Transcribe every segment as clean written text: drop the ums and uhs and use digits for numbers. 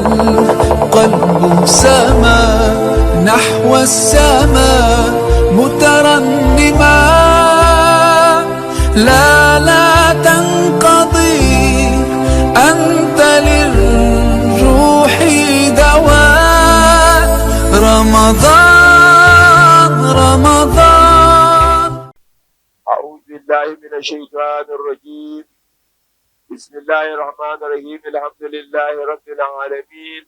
والقلب سما نحو السماء مترنما. لا لا تنقضي، أنت للروح دواء. رمضان رمضان. أعوذ بالله من الشيطان الرجيم. بسم الله الرحمن الرحيم. الحمد لله رب العالمين،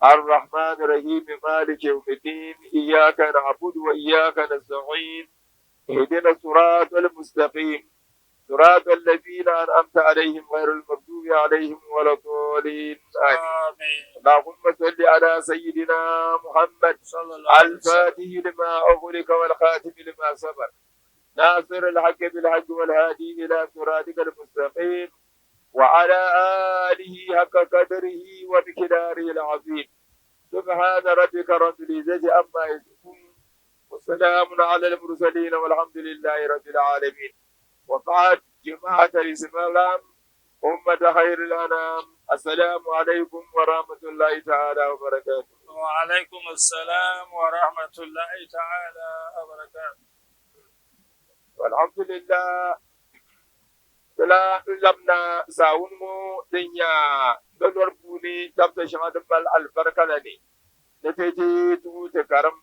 الرحمن الرحيم، مالك يوم الدين، إياك نعبد وإياك نستعين، اهدنا الصراط المستقيم، صراط الذين أنعمت عليهم غير المغضوب عليهم ولا الضالين، آمين. اللهم صل على سيدنا محمد الفاتح لما أغلق والخاتم لما سبق، ناصر الحق بالحق، والهادي إلى صراطك المستقيم، وعلى آله حق قدره ومقداره العظيم. سبحان ربك رب العزة عما يصفون، وسلام على المرسلين، والحمد لله رب العالمين. وبعد، جماعة الإسلام، أمة خير الأنام، السلام عليكم ورحمة الله تعالى وبركاته. وعليكم السلام ورحمة الله تعالى وبركاته. والحمد لله tala lamna sawun mu din ya dolwar puuni dabta shɛŋa din mali albarka la ni ni ti ti tuhi ti karim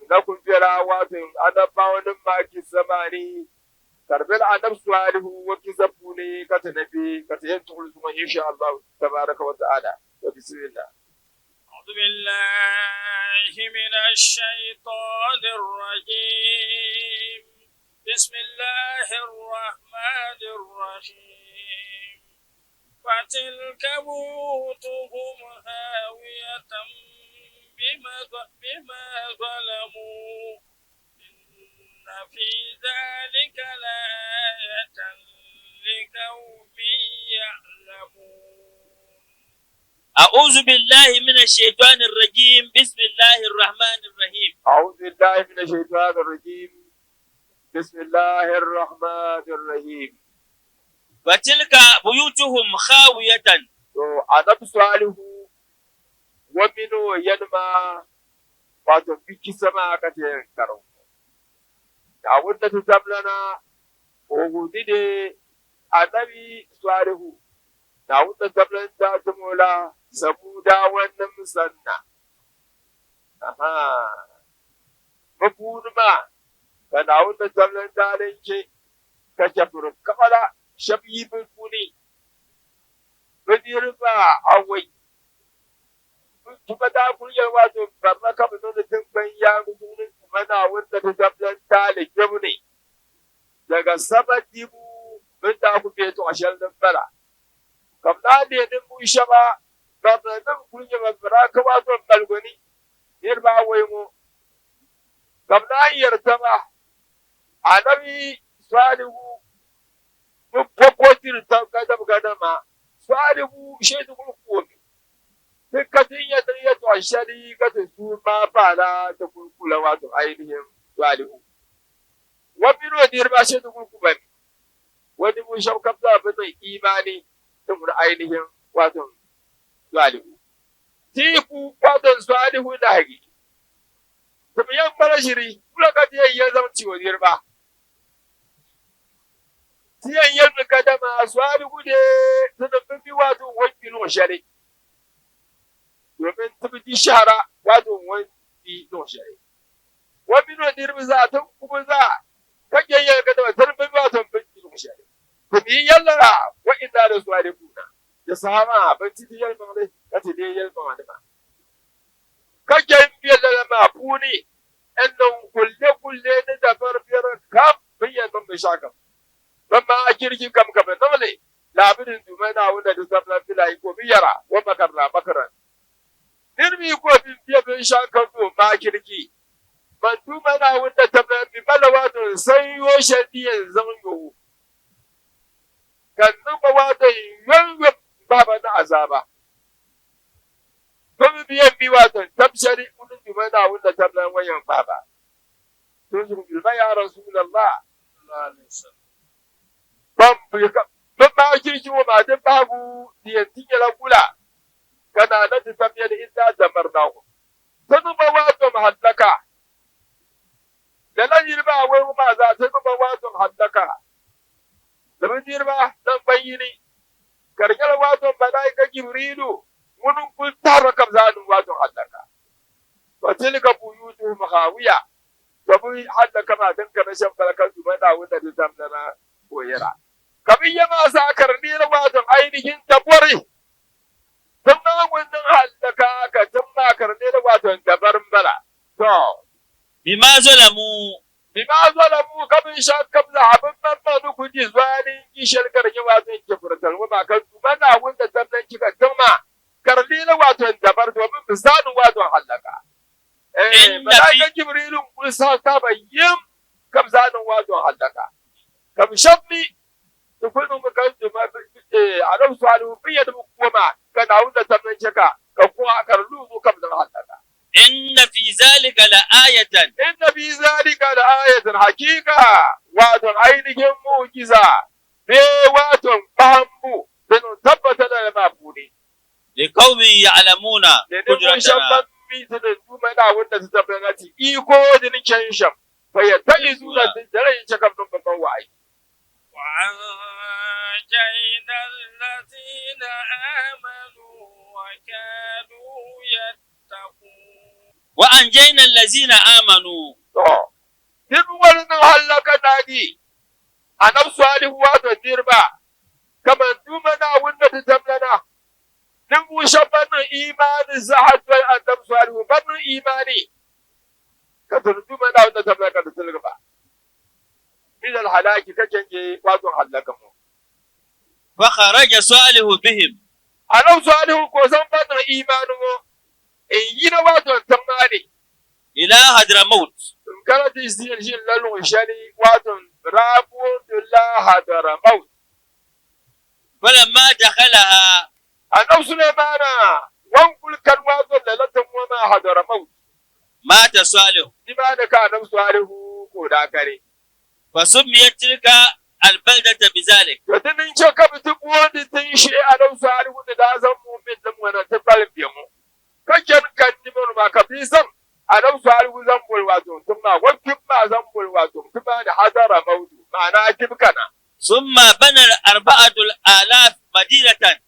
na kuli bela wato annabawa nim maa kisa maa ni ka di bela annabi Salihu wa kisa puuni ka ti ni be ka ti yɛn tuɣili zuŋɔ insha Allah tabaraka wa ta'ala wa bismillah. أعوذ بالله من الشيطان الرجيم. بسم الله الرحمن الرحيم. فتلك بيوتهم هاوية بما ظلموا، إن في ذلك لآية لقوم يعلمون. أعوذ بالله من الشيطان الرجيم. بسم الله الرحمن الرحيم. أعوذ بالله من الشيطان الرجيم. بسم الله الرحمن الرحيم. فتلك بيوتهم خاوية. To annabi Salihu wa mino yanma wato biki sama ka te karo da wanda ta tablana o gudi de annabi Salihu da wanda tablan ta tumola sabuda wannan sanna aha mabuduma ka da wanda tablan ta lenke ka jafur kamala shabi buni niriba awai kuma da kuryar wato barna kama nuna tun ban ya gudunin mana wanda ta tabbatar ta da ne daga saba dibu mun ta ku feto a shallin fara kam na ne nin mu shaba barna nan kuryar bara ka wato balgoni niriba awai mu kam na yarda ba annabi Salihu mun fokotir ta gadam gadama Salihu shaidu kulkumi dukkanin yadda ya twashari ga su ma fara ta kulkula wato ainihin Salihu. Wani ruwa ne ba shaidu kulkuma ne wani mun shaukar da abin mai imani ta mun ainihin wato Salihu. Tiku wato Salihu da hagi. Tafiyan mara shiri kula ka tiyan ya zama ciwo ba. Tiyan yadda ka dama Salihu ne tunan bi wato wani no shari. Domin tafi shahara wato wani no shari. Wani no dirbi za ta kuma za kake yin ka dama tarbi wato bin no shari. Tafi yalla wa inda da Salihu na. Da sahama ban ti yalma ne ka ti dai yalma ne ma. Kake yin da ma puni annan kulle kulle ne da farbiyar kam bayan ban bai shaka. Ban ma a kirki kam kam na ne labirin dumai na wanda da sablan filayi ko biyara wa makarra makaran. Nirmi ko bin biya bin shaka ko ma kirki. Man duma na wanda tablan bi malawa to sai yo shadiyan zan yo. Kan nuba wato yanyo baba na azaba. Ban biyan bi wato tabshari unun dumai na wanda tablan wayan baba. To su bilma ya Rasulullah. Ban bi ka ban ma kirki wa ma dan babu diyan tinyala kula. Kana na tamyar illa damarnahu tunu ba wato mahallaka da nan yirba wai ma za tunu ba wato hallaka da mun yirba dan bayyini karkar wato malaika Jibrilu mun kun tara kabzanu wato hallaka wa tilka buyutuhum khawiya to mun hallaka ma dan kana shan barkar su bada wanda da zamdana koyara kamin yama sa karni na wato ainihin tabori tun ma wannan hallaka ka tun ma karni na wato dabarin bala to بما ظلموا bima zalamu kamin sha kabla abin nan ma nuku ji zalin kishar karni wato kifurtal wa kan mana wanda sannan kika tuma karni na wato dabar domin misalin wato hallaka eh Inna fi- malaika Jibrilun kun sa ta bayyim kam zanin wato hallaka kam shabbi tukunu mukan tuma eh alam salu biya da kuma kana wanda sannan kika ka kuma karlu kam zan hallaka. إن في ذلك لآية Inna fi zalika la ayatan hakika wato ainihin mu'jiza be wato fahammu don tabbata da mafuni لقوم يعلمون da ne mun قدرتنا shabban mi ta da duma da wanda su tabbata ci iko da ni can sham fa ya ta'i zuwa da rai ta kam don babban wa'ai. وأنجينا الذين آمنوا وكانوا يتقون. وأنجينا الذين آمنوا. To duk wannan halaka dadi anab salihu wato dirba kamar duma da wanda ta tabbata duk mun shabban imani zahat wal anab salihu ban imani ka turduma da wanda tabbata ka tilga min al halaki kake ke wato halaka mu. فخرج صالح بهم. Anab salihu ko san ban imani mu in yi na wato tamani إلى حضرموت. In kana ti sin shin lalun shali wato rabu la hadara maut. فلما دخلها Anab sulaimana wan kulkan wato lalatan wa ma hadara maut. مات صالح. Ni ma da ka anab salihu ko da kare. فسميت تلك البلدة بذلك. To tunin ce ka bi wanda tun shi anab salihu da da zan mu'min din wannan ta balbe mu kakken kan ni mun ma ka fi zan anab salihu zan bul wato tun ma wakin ma zan bul wato tun ma da hadara mautu ma'ana tibkana. ثم بنى 4000 مدينة.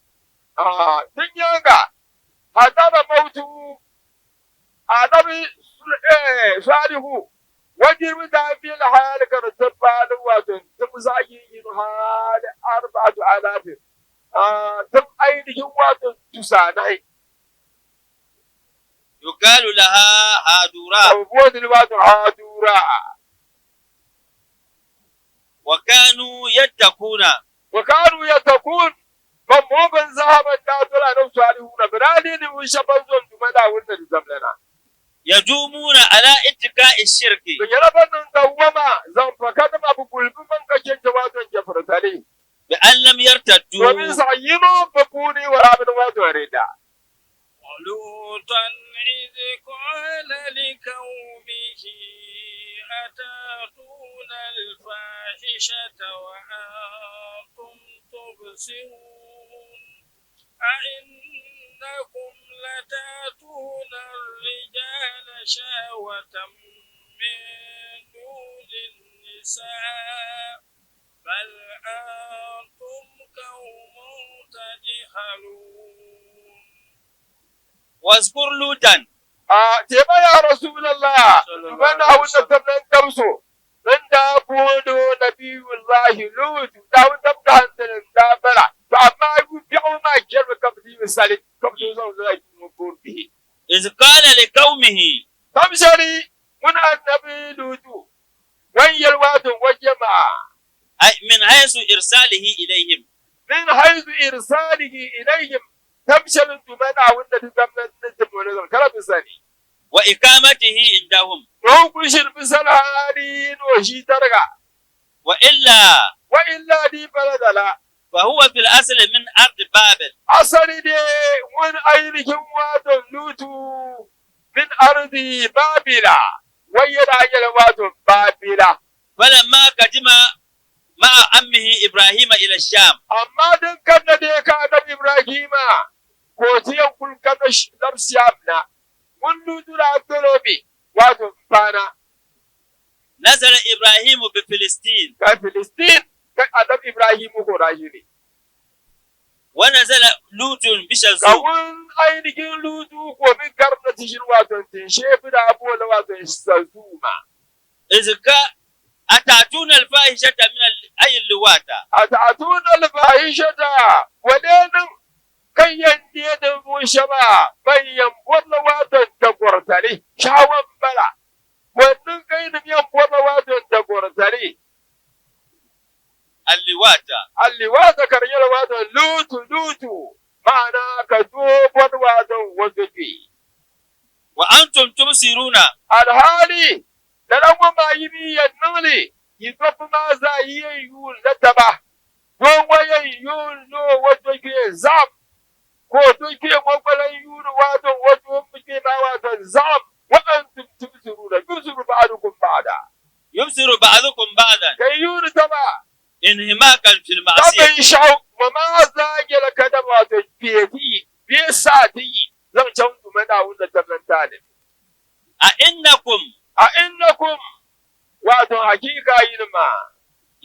Ah, tun yanga hadara mautu annabi salihu wajen da bil hal kar tabbal wato tun zagi yin hal 4000 ah tun ainihin wato tusanai. يقال لها هادورا. Abubuwan wato hadura. وكانوا يتقون. Wa kanu yatakun ban zahaban da tura nan salihu na birane ne mun shaban zuwan dumada wannan zamlana. يدومون على اتقاء الشرك. Da yaraban nan dawwama zan faka da abu gulbin man kashin jawaban jafartale. بأن لم يرتدوا. Domin sa yino bakuni wa rabin wato reda. ولوطا إذ قال لقومه أتاتون الفاحشة وأنتم تبصرون أئنكم لتاتون الرجال شهوة من دون النساء بل أنتم قوم تجهلون. واذكر لوطا. A tema ya Rasulallah, bana wanda tabnan tamso, nan da bodo nabiyullahi Lut, da wanda tabda hankalin da bara, to amma ku bi ma kirba kam di misali, kam to zo zai mu burbi. إذ قال لقومه Tamshari mun annabi Lutu, wan yalwatun wa jama'a أي من حيث إرساله إليهم. Min haizu irsalihi ilayhim tamshalin tumana wanda tabnan tabnan kala misali. وإقامته عندهم. Don kushin misal hali no shi targa. وإلا Wa illa di baladala. فهو في الأصل من أرض بابل. Asali ne wani ainihin waton Lutu min ardi Babila wai yana hanyar waton Babila. فلما قدم مع عمه إبراهيم إلى الشام Amma duk kan da dai ka annabi Ibrahima Ko ti yan kul kana labsiyam na mun ludura tolobi wato fana. نزل إبراهيم بفلسطين. Ka Filistin ka Adam Ibrahim ko rahiri. ونزل لوط بشزوم. Kawun ainihin lutu ko min karna tishin wato tin shefi da abuwa wato sazuma. إذ أتأتون الفاحشة من أي اللواطة؟ Atatuna alfahishata walenin kan yande da mushe ba bayan wannan waton da gwartare shawon bala wannan kai da miyan wannan waton da gwartare. اللواطة. Alliwata karyar waton lutu lutu ma'ana ka dogon waton wato ke. وأنتم تبصرون. Alhali da ɗan ma yi biyan nuli yi tafi ma za yi yin yun na ba don wayan yun no wato ke zam ko to ke gwagwalan yun wato wato muke ma wato zam wa'antum tubsiruna yubsiru ba'dukum ba'da. يبصر بعضكم بعضا. Kai yun ta ba. انهماكا في المعصية. Tabin shau ma ma za gela kada wato fiyeti fiye sa ti zan can kuma da wanda tabbata ne. أئنكم A innakum wato hakika yin ma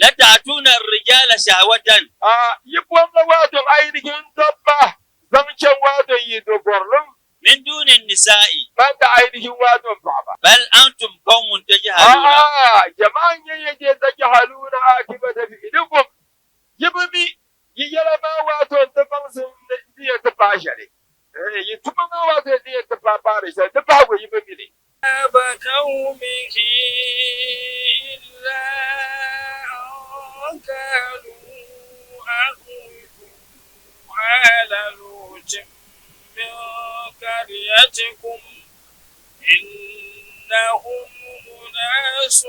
لتأتون الرجال شهوة a yi gwamna wato ainihin dabba zancen wato yi dogorlun من دون النساء banda ainihin wato baba. بل أنتم قوم تجهلون. A'a jama'an yayyaje ta jahaluna akibata fi idukum yibimi yi yalama wato ta famsin diya ta fashare. Eh yi tuma ma wato diya ta fafare sai ta fago yibimi ne. قومه إلا أن كانوا أخرجوا آل لوط من قريتكم إنهم أناس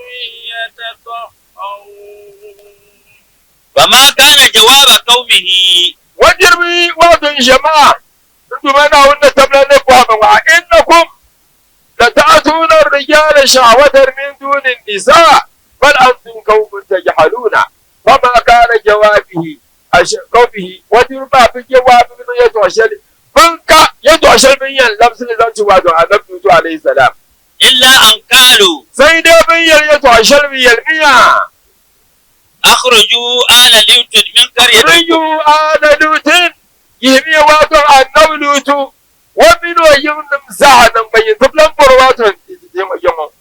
يتطهرون. فما كان جواب قومه Wajirbi wato jama'a duma na wanda tabla ne ku haɓa wa innakum la ta'tuna ar-rijala shahwatan min duni an-nisa bal antum qaumun tajhaluna fama kana jawabihi qawmihi wajirba fi jawabi min yatwashal bunka yatwashal min yan lamsin zanci wato annabi Lutu alayhi salam. إلا أن قالوا Sai dai bin yan yatwashal min yalmiya. أخرجوا آل لوط من قريتكم. Riyu ala lutin yimi wato annabi Lutu wa min zahanan bayin tablan wato yamo.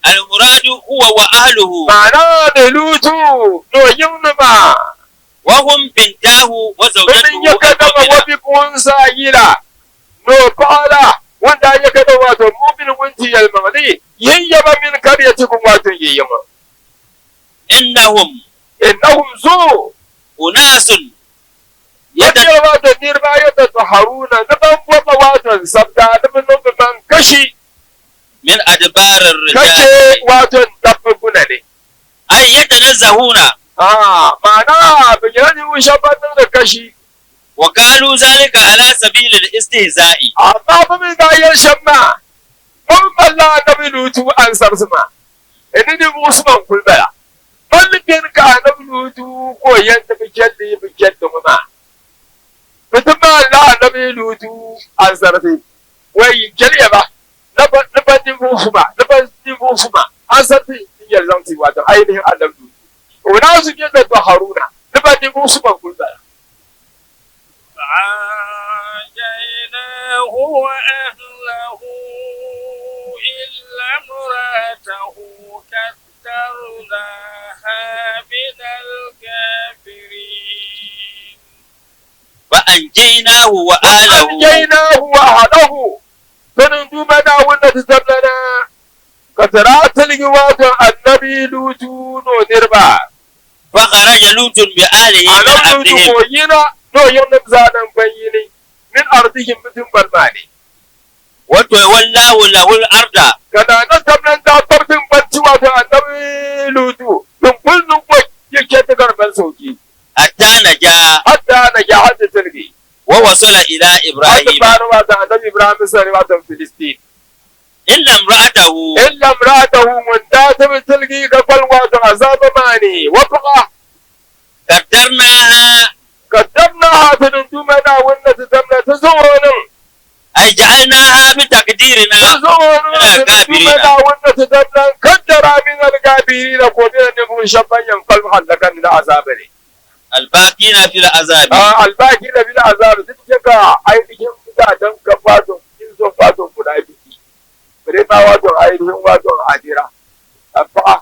المراد هو وأهله. Ma'ana da lutu no yimnuma. وهم بنتاه domin وزوجته ya kada ma المؤمنة. wabi kunsa yila no qala wanda ya kada wato mu'min wunti yalmani yayyaba min karyatikum wato yayyama. إنهم Innahum zu أناس yadda wato nirba yadda haruna na ban gwaba wato sabta da bin ban kashi من أدبار kace الرجال wato dabbuna ne. أي يتنزهون. Ah, ma'ana bayyana ushaban da kashi. وقالوا ذلك على سبيل الاستهزاء. Amma ba min ga yan shamma mun balla annabi Lutu an sarsuma ini ni Usman kulbala balli ka annabi Lutu ko yan ta bikin da bikin da kuma mutum ma Allah annabi Lutu an sarfi wai kiriya ba na ban din Usman na ban din Usman an sarfi yan zanti wato ainihin annabi Lutu ona su ke da Haruna na ban din Usman kulbala. فأنجيناه وأهله إلا امرأته قدرناها من الكافرين. فأنجيناه وأهله. أنجيناه وأهله sanin duba da wanda ta tabbana ka tara tilgi wato annabi Lutu no nirba. فخرج لوط بأهله من Anan Lutu أرضهم. ko yina no yin zanan bayyini min arzihim mutum barmani. وتولاه له الأرض. Kana nan tabnan da tabtin banci wato annabi Lutu dun kullun ko yake ta garban sauki. حتى نجا. Hatta na ya hadda tilgi. ووصل إلى Hatta إبراهيم. faru wato annabi Ibrahim sani wato Filistin. إلا امرأته. Illa imra'atahu mun da ta tilgi ga kwal wato azaba mani wafaqa. قدرناها. قدمناها تنتمنا ونتدمنا تزورن أي جعلناها بتقديرنا تزورن تنتمنا ونتدمنا قدر من الكافرين قدر نقول شبا ينقلب حلقا من العذاب الباقين في العذاب الباقين في العذاب تلك ainihin gidajen gabaton inzon faton guda biyu bare ma wato ainihin wato adira fa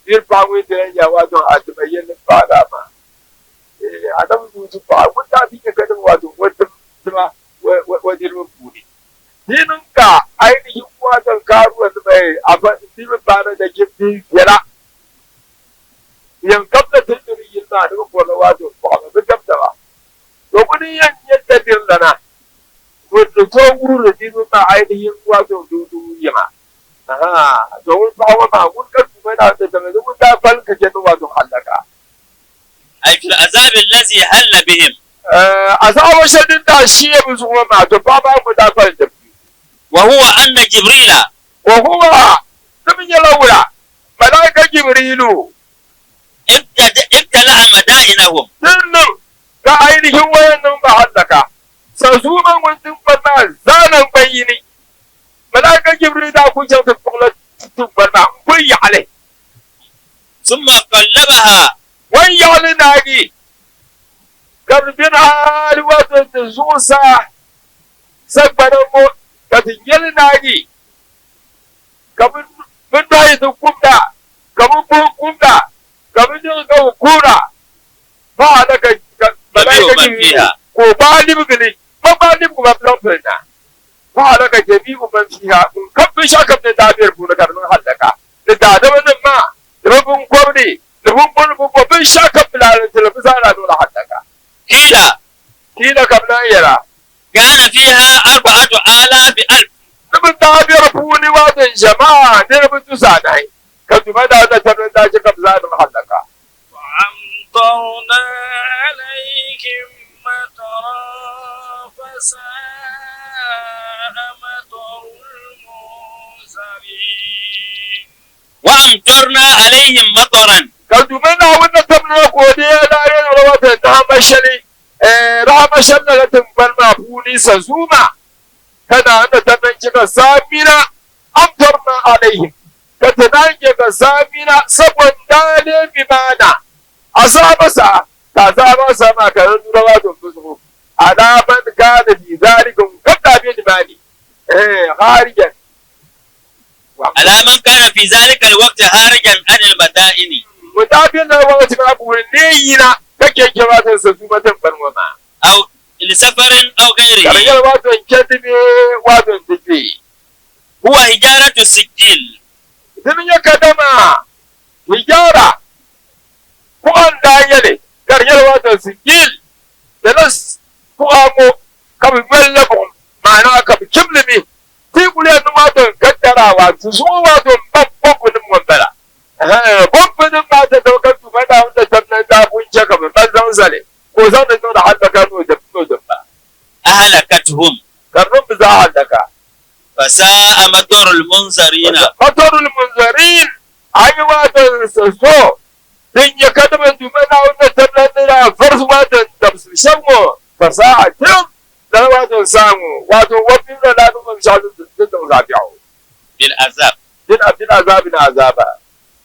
irfa wai ya wato adibayyin fada ma adam yusuf ba kun ta fi ganin wato wata kuma wajen rubuce dinin ka ainihin wato karuwa su mai a dinin bana da gindi yana yan kabda tindiri yin na da ko na wato ba ba kabda ba to kudin yan yadda dirlana wato to wuru da dinin ma ainihin wato dudu yama aha to wun ba wa ma wun kan kuma da da da wun ta falka ke wato halaka أي في العذاب الذي حل بهم azabar shaɗin da shi ya bi zuwa ma to ba ba mu da fara da وهو أن جبريل wa huwa dum ya laura malaika jibrilu ابتلع مدائنهم dinnan ga ainihin wayannan ba hallaka sasuman wandin barna zanan bayini malaika jibril da ku jauta kula tun barna kun yi alai ثم قلبها wan yali nagi garbin hali wato da zusa sagbaran mo ka tingel nagi kabin bin dai su kumda kabin bu kumda kabin jin ka kura ba da ka جميع من فيها ko ba libgili ba ba libgu ba plan na ba da ka jami'u man fiha kun kabin shakam da dabiyar bu na karnin halaka da da da wannan ma da bin kwabri da bin bin bin shakam da talabisa na dole halaka قيل kila kabla yara كان فيها 4000 ألف nubin dabiyar funi wajen jama'a ne nubin tusa nai ka tuma da da tabin da shi kabza da halaka وأمطرنا عليهم مطرا فساء مطر المنذرين وأمطرنا عليهم مطرا ka tuma da wannan tabin ko ne la yin rawata ta mashali eh ramashan da tumbar ma funi sazuma kana da tabin kika samina amtarna alaihim ka tunanke ka samina saboda ne bimana azaba sa ka zaba sa ma ka rawa don fusu alaman kana fi zalikum kadda bi dimani eh kharijan على من كان في ذلك الوقت خارجا عن المدائن mutafin da wata ma burin ne yina kake kira ta su matan barmama أو لسفر أو غيره kargar wato kedime wato tafi هو حجارة السجيل idan ya kadama hijara ko an da yale kargar wato sikil da nas ko amo kabi mallabum ma'ana kabi kimlimi ti kule nu wato kaddarawa su su wato babban wambara babban ma ta daukar tu mada wanda tabnan da kun ce ka ban zanzale ko zan da da halaka no da no da ba أهلكتهم karnun bi za halaka فساء مطر المنذرين fatarul munzarin an yi watan sasso din ya kada ban duba na wannan tablan da farsu watan da su shango fasaha tun da watan samu wato wani da na duban shalu da da zabi'u بالعذاب din abin azabi na azaba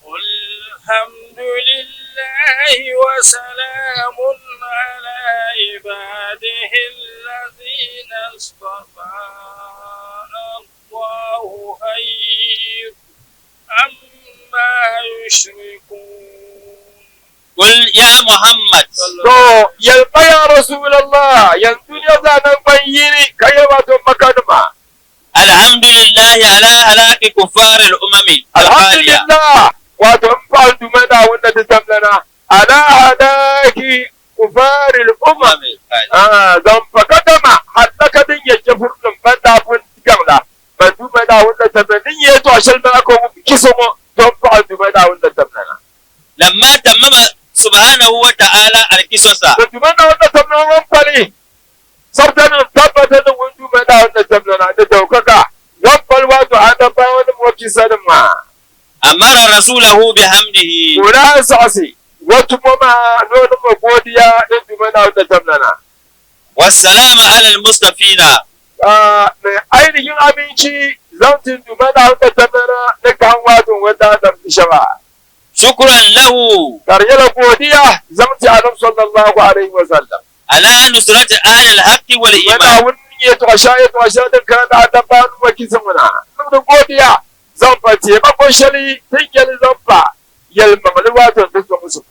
قل الحمد لله وسلام على عباده الذين اصطفى الله خير عما يشركون قل يا محمد to yalba ya rasulullah yanzu ya zanen bayyini kai wato makalma الحمد لله على هلاك كفار الأمم الخالية alhamdulillah wato in fa dumana wanda ta tamlana ala hadaki kufaril umam الخالية. Zan fakadama hallaka din yake furdin banda fun gamla ba duba da wanda tabbatin ya to ashal ba ko kiso mo don fa duba da wanda tabbana لما تمم سبحانه وتعالى القصص to duba da wanda tabbana wan fali sabtan tabbata da wanda duba da wanda tabbana da daukaka wan fal wato an ba wani mo kisa din ma أمر رسوله بحمده kula sasi Wata mama nonin magodiya din dumana da tamnana. والسلام على المصطفين. Mai ainihin aminci zamtin dumana da tamnana na kan wato wanda da shaba. شكرا له Karyar godiya zamti annabi sallallahu alaihi wa sallam. على نصرة أهل الحق Wanda والإيمان. wun ya to sha ya to sha din kan da dabba nu kisan muna. Mun godiya zan fa taimakon shari tinkeli zan fa yalmamali wato dukkan musu.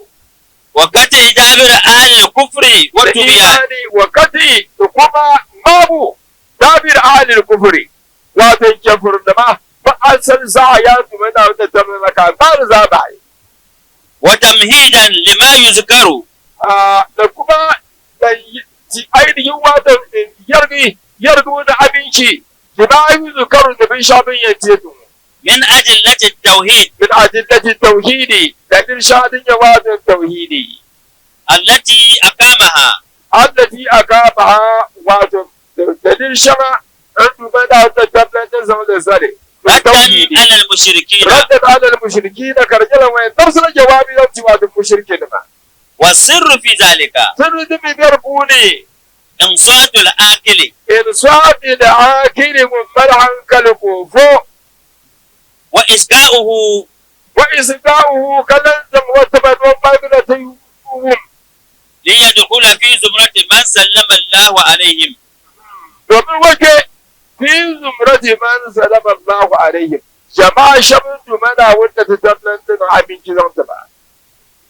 وقطع دابر أهل الكفر Da والطغيان. imani wa kati da kuma babu dabir ahlil kufri wato kafir da ma ba an san za a ya tuma da wata tamma maka ba da za ba yi. وتمهيدا لما يذكر. Da kuma da ainihin wato yarbi yardu da abinci lima yuzukaru da bin shabin yace tu من أدلة التوحيد min adillati tauhidi da irshadin jawazin tauhidi التي أقامها allati aqamaha wato dalil shama an duba da wata tabbatar zama da sare ردا tauhidi على المشركين. radda ala al-mushrikeen karjala wa tafsir jawabi da wato mushrikin ma والسر في ذلك sun rudi biyar bune إنصات العاقل insafi da akiri mun marhan kalkofo وإسقاؤه wa isqa'uhu kalan zam wata badwan bagna ta yuhum ليدخل في زمرة من سلم الله عليهم. Domin wake fi zumrati man salama Allahu alaihim jama'a shabun dumana wanda ta tabbatar da abinci zan ta ba.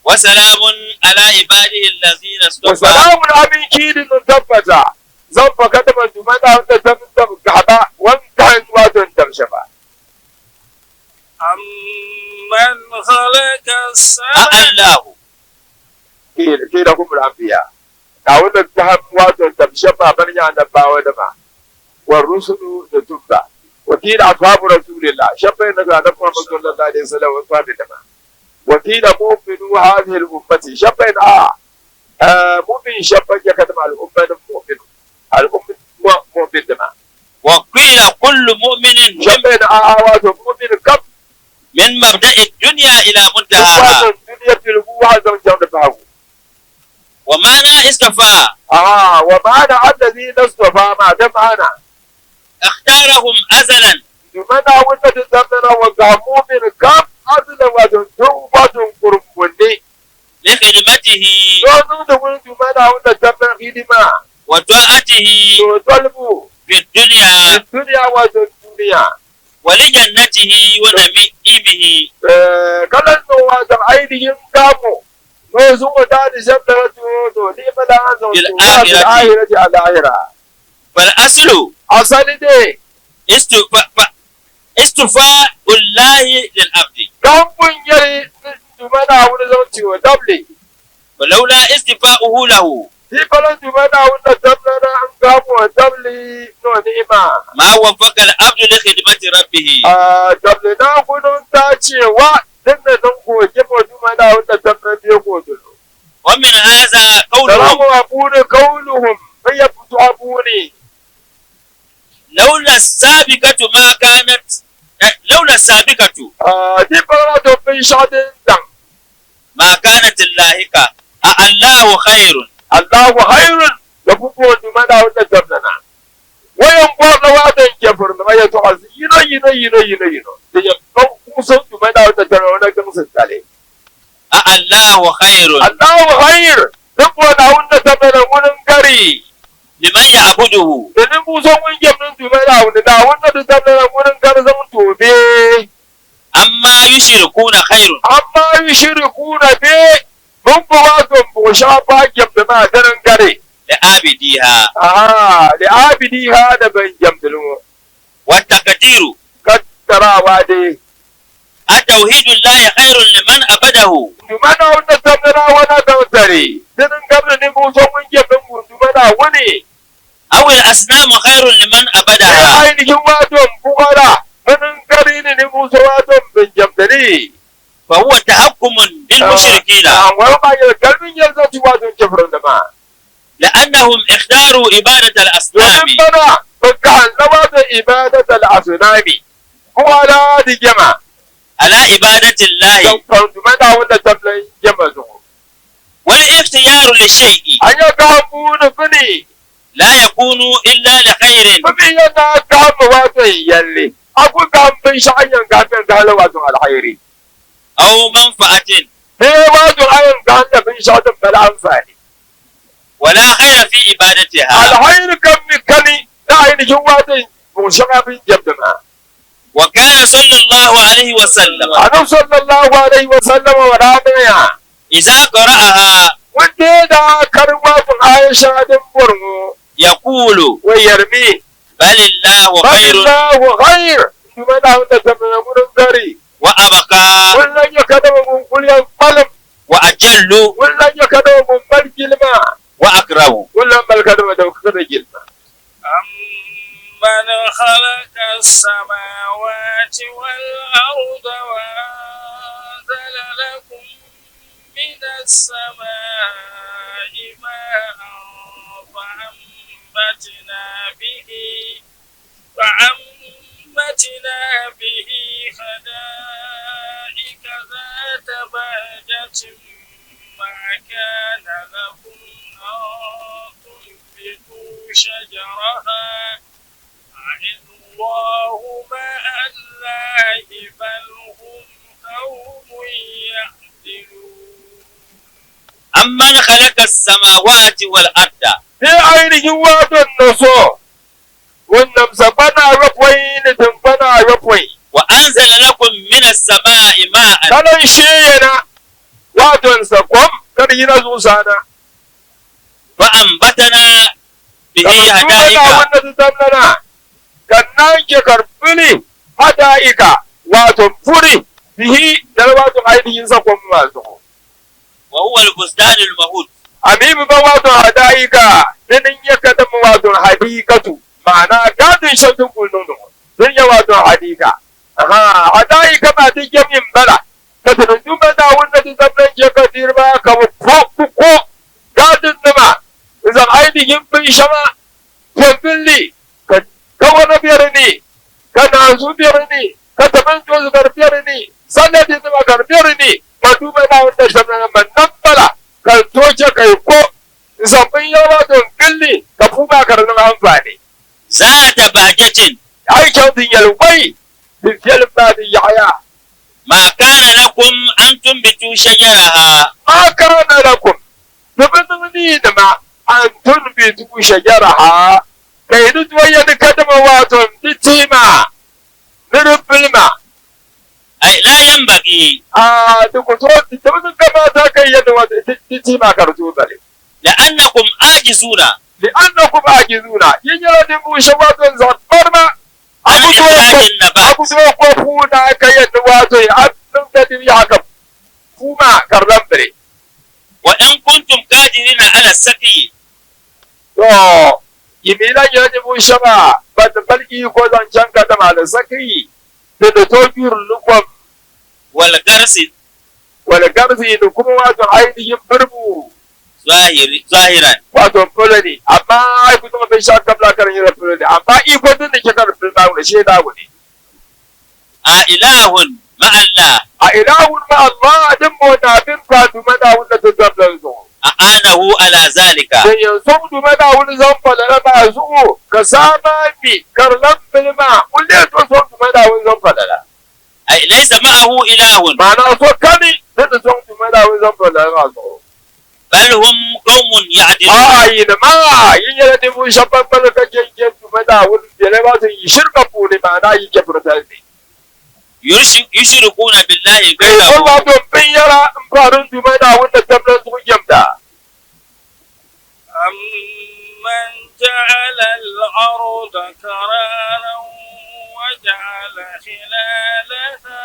وسلام على عباده الذين Wa اصطفى. salamun abinci din tabbata zan fa kada man dumana wanda ta tabbatar gaba wankan wato tamshe ba. أمن خلق السماوات الله Ke da kuma anbiya ga wanda ta wato tamshe ba ban ya annabawa da ma wa rusulu da tubba wakil ashabu rasulillah shabbai na ga annabi Muhammad sallallahu alaihi wasallam wa sahabi da ma wakil mu'minu hadhihi al-ummati shabbai a mu'min shabbai ya kadama al-umma mu'min al-umma mu'min da ma وقيل كل مؤمن من, shabbai a wato mu'min kaf من مبدأ الدنيا إلى منتهاها. wato duniya tilbu hazan jam da babu. ومعنى اصطفى Aha, wa ma'ana allazi nastafa ma da ma'ana اختارهم أزلا dumana wanda ta zamana wa ga mu'min kaf azla wato tun wato kurkunne لخدمته domin da wurin dumana wanda ta hidima وطاعته to talbu في الدنيا duniya wato duniya ولجنته ونعيمه. Kalan no wato ainihin gamo no sun wata da shabda wato to ni mala an zo Bil to akhirati. ahirati al ahira. فالأصل Asali dai استفاء الله للعبد. Dan kungiyar dumana wani zauci wa dable ولولا استفاؤه له Ni falon dumana wanda tabbana an gamo wa dable no ni'ima. ما وفق العبد لخدمة ربه. A dable na gudun ta cewa duk da nan koke mo dumana wanda tabbana biyo ko dulo. ومن هذا قولهم Salamu abuni kauluhum fayyabtu abuni. لولا السابقة ما كانت لولا السابقة A ni falon to bin shadin dan. ما كانت اللاهقة الله خير Allahu khairun da kuko dumana wanda tabbana. Wayan gwarna wadan kefur na ya to azi yino yino yino yino yino. Da ya kan kusan dumana wanda tabbana wanda kan sun tale. الله خير Allahu khair duk wanda wanda tabbana wurin gari. لمن يعبده Domin kusan wani gemnin dumana wanda da wanda da tabbana wurin gari zan tobe. أما يشركون خير Amma yi shiriku na be mun ba wato bo sha ba gemda ma daren gare. لعابديها Aha, li abidiha da ban gemdulu. والتقدير Kattarawa dai. أتوحيد الله خير لمن عبده Dumana wanda tabbana wana gamtare. Dinin gamda ni kusan wani gemnin dumana wani. أو الأصنام خير لمن Sai عبدها ainihin wato bukara munin gari ne ni musa wato bin jamdari. فهو تحكم بالمشركين Wani ma yau kalmin yanzu ci wato kifirin da ma. لأنهم اختاروا عبادة الأصنام Domin bana baka hanza wato ibadat al-asunami. Bukara di gema. على عبادة الله Don kwantumana wanda tablan gema zuwa. والاختيار للشيء An ya gamu da fini لا يكون إلا لخير. Fini yana gamu wato yalle. Aku gamu shi an yan gamu gala wato alkhairi. أو منفعة. Ne wato an ganda bin sha da bala amfani. ولا خير في عبادتها. Alkhairi kan mi kani da ainihin wato mun shaka bin jabdana. وكان صلى الله عليه وسلم Annabi sallallahu alaihi wa sallam wa ramiya. إذا قرأها Wanda da karwa kun Aisha din burmu يقول wa yarmi بل الله خير Allahu khair. Kuma da wanda ta mana gurin gari. وأبقى Wallan ya kada mun kulyan qalam. وأجل Wallan ya kada mun bar gilma. وأكرم. Wallan bal kada mun dauka da gilma. أمن خلق السماوات والأرض وأنزل لكم من السماء ماء فأنبتنا به حدائق ذات بهجة ما كان لكم أن تنبتوا شجرها الله مع الله بل هم قوم يعدلون. أمن خلق السماوات والأرض Sai ainihin wato naso. Wannan sabana rafwai ne tambana rafwai. وأنزل لكم من السماء ماء Kalan sheyana wato sakom kar yi na zusana. فأنبتنا به Kamar حدائق wanda su zamnana. Kannan ke karfili hada'ika wato furi bihi da wato ainihin sakon masu. وهو البستان المهود. Amibu ba wato hada'ika dinin ya kada mu wato hadikatu ma'ana gadin shan kullun dun ya wato hadika. Aha hada'ika ba duk yamin bala. Ka tunan duba da wanda su zamnan ke ka dirba ka ko ko gadin nima. Zan ainihin bin shama kwamfilli ka kawana biyar ne ka nazu biyar ne ka taban tozu biyar ne sanadin zama biyar ne ma duba na wanda shamna man nan bala ka toce kai ko zambin yawa don billi ka fuba karnin amfani. ذات بهجة Ai kyautin yalwai bifiyal ba da yaya. ما كان لكم أن تنبتوا شجرها Ma kana lakum dubin ni da ma an tunbitu shajaraha kai duk wayan kadama wato bitima nirfilma. أي لا ينبغي A duk so dubin kama ta kai yadda wato bitima karatu bale. لأنكم عاجزون Li'annakum ajizuna yin yara din bushe wato zabbar ma عن abu إخراج ko النبات abu ko kuna kai yadda wato ya abin da din ya haka kuma karlan bare. وإن كنتم قادرين على السقي To imila yara din bushe ba ba ta balki ko zancen ka da malan sakai da da to lukwam والغرس wal garzi da kuma wato ainihin birbu ظاهرا wato fulani amma ai kuma bai sha kabla karin yara fulani amma iko din da ke karin fulani da sheda ne. أإله مع الله A ilahun ma Allah din mu na bin fatu mana wanda ta zablar zo. أعانه على ذلك Da yanzu mu mana wani zan falala ba zu ka sama bi karlan bilma kulle to so mu mana wani zan falala. أي ليس معه إله. Ma'ana so kani da ta so mu mana wani zan falala ba zu. بل هم قوم يعدلون. A yi da ma yin yana da mun shabban bala ka jenjen mu mana wani bele ba su yi shirka pune ma'ana yi ke furta ne. يشركون بالله Kai غيره wato bin yara in farin dumana wanda tablan su yamda. أمن جعل الأرض قرارا وجعل خلالها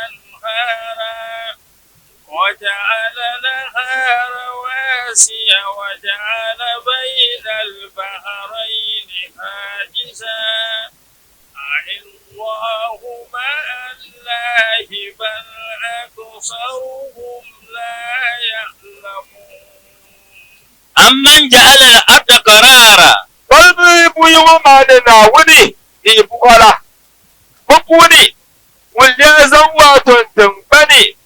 أنهارا وجعل لها رواسي وجعل بين البحرين حاجزا الله مع الله بل أكثرهم لا يعلمون. أمن جعل الأرض قرارا Balbi buyi wa ma da na wuni ni bukola. Bukuni wulya zan wato tumbani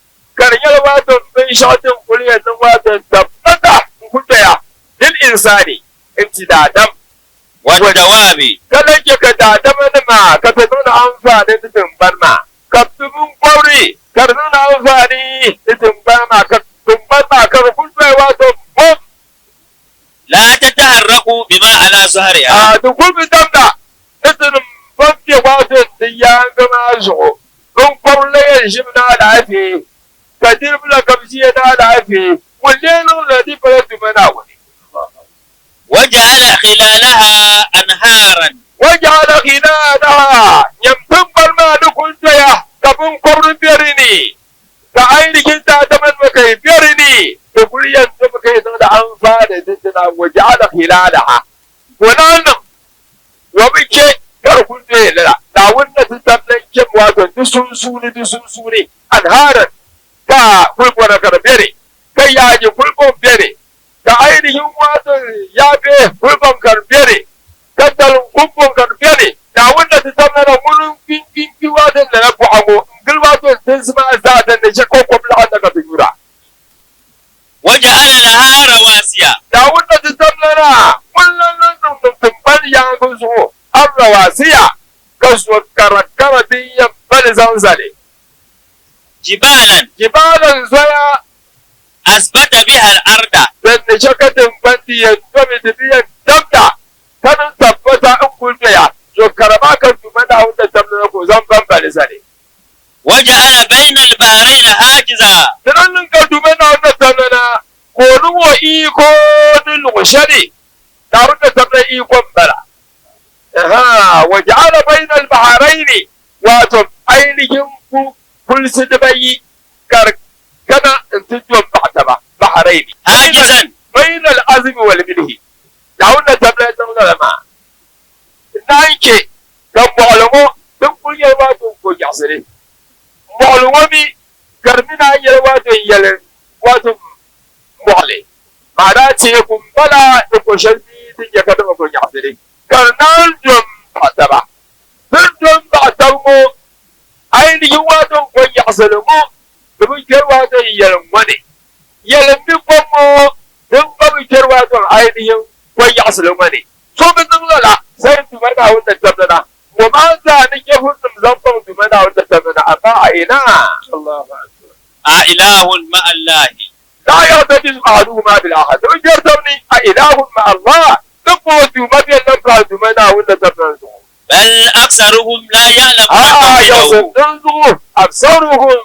Karyar wato bin shatin kuliyar nan wato tabbata kudaya lil insani intidadam. والدواب. Kada ke ka dadama ma ka ta nuna amfani da tumbar ma ka tubun kwauri ka nuna amfani da tumbar ma ka tumbar ma ka kudaya wato bom. لا تتحرك بما على ظهرها. A dukkan damda nasirin bamke wato da ya gama zuwa don kwauri yan shi na da afi ka dirbla kamshi na da afi kulle nuna di fara tumana wani. وجعل خلالها أنهارا. وجعل خلالها يمتن برما لكل جيا كفن قبر بيرني كأين كنت أتمنى مكي بيرني تقول ينتم كي تنسى أنفال تنسى وجعل خلالها ونان وبك كركل جيا لا داونا تتمنى كم واتن تسونسوني تسونسوني أنهارا كا كل بورا كربيري كي ياجي كل بوم بيري كأين يوم واتن يا بيه كل بوم كربيري tattalin kumbon karfe ne da wanda ta zama na wurin kinkin wajen da na ku'ago in wato sun zama za ta da shi ko kwamla da ka figura. وجعل لها رواسي. Da wanda ta zama na kullum nan tumbar ya gusu an rawasiya kasu karakara din yan bani zanzale. جبالا. Kibalan zoya. أثبت بها الأرض. Da shakatin bandi ya domin tafiyan dabda kanin tabbata in kulmiya to karama kan tuma da wanda tamna ko zan bambale sane. وجعل بين البحرين حاجزا. Tunanin ka tuma da wanda tamna na ko nuwo iko din lushari da wanda tamna ikon bara. Aha, waja'ala bayna al-bahrayn wato ainihin ku kulsi da bayi kar kana intijuwan ba'ta ba bahrain. حاجزا. بين العزم والملح da tamna tamna ma nanke kan bɔɣili din kuli yɛli wato ko yaɣasili bɔɣili ŋɔ mi ka di mi naan yɛli wato yɛli wato mɔɣili maana teeku n bala ni ko shɛli mi din yɛ ka dama ko yaɣasili ka di naan dom baɣa taba din dom baɣa taba ŋɔ ainihin wato ko yaɣasili ŋɔ di bi kpɛri wato yɛli ŋɔ ni yɛli mi kom ŋɔ din gba bi kpɛri wato ainihin ko yaɣasili ŋɔ ni so bi niŋ lala sai tuma na wanda tabdana wa ma za ni ke hudum zan tuma na wanda tabdana amma a ina. أإله مع الله. La yartajiz ahaduhuma bil akhar to jartabni a ilahun ma Allah duk ko tuma bi nan ka tuma na wanda tabdana su. بل أكثرهم لا يعلمون A توحيده. yau sun absaruhum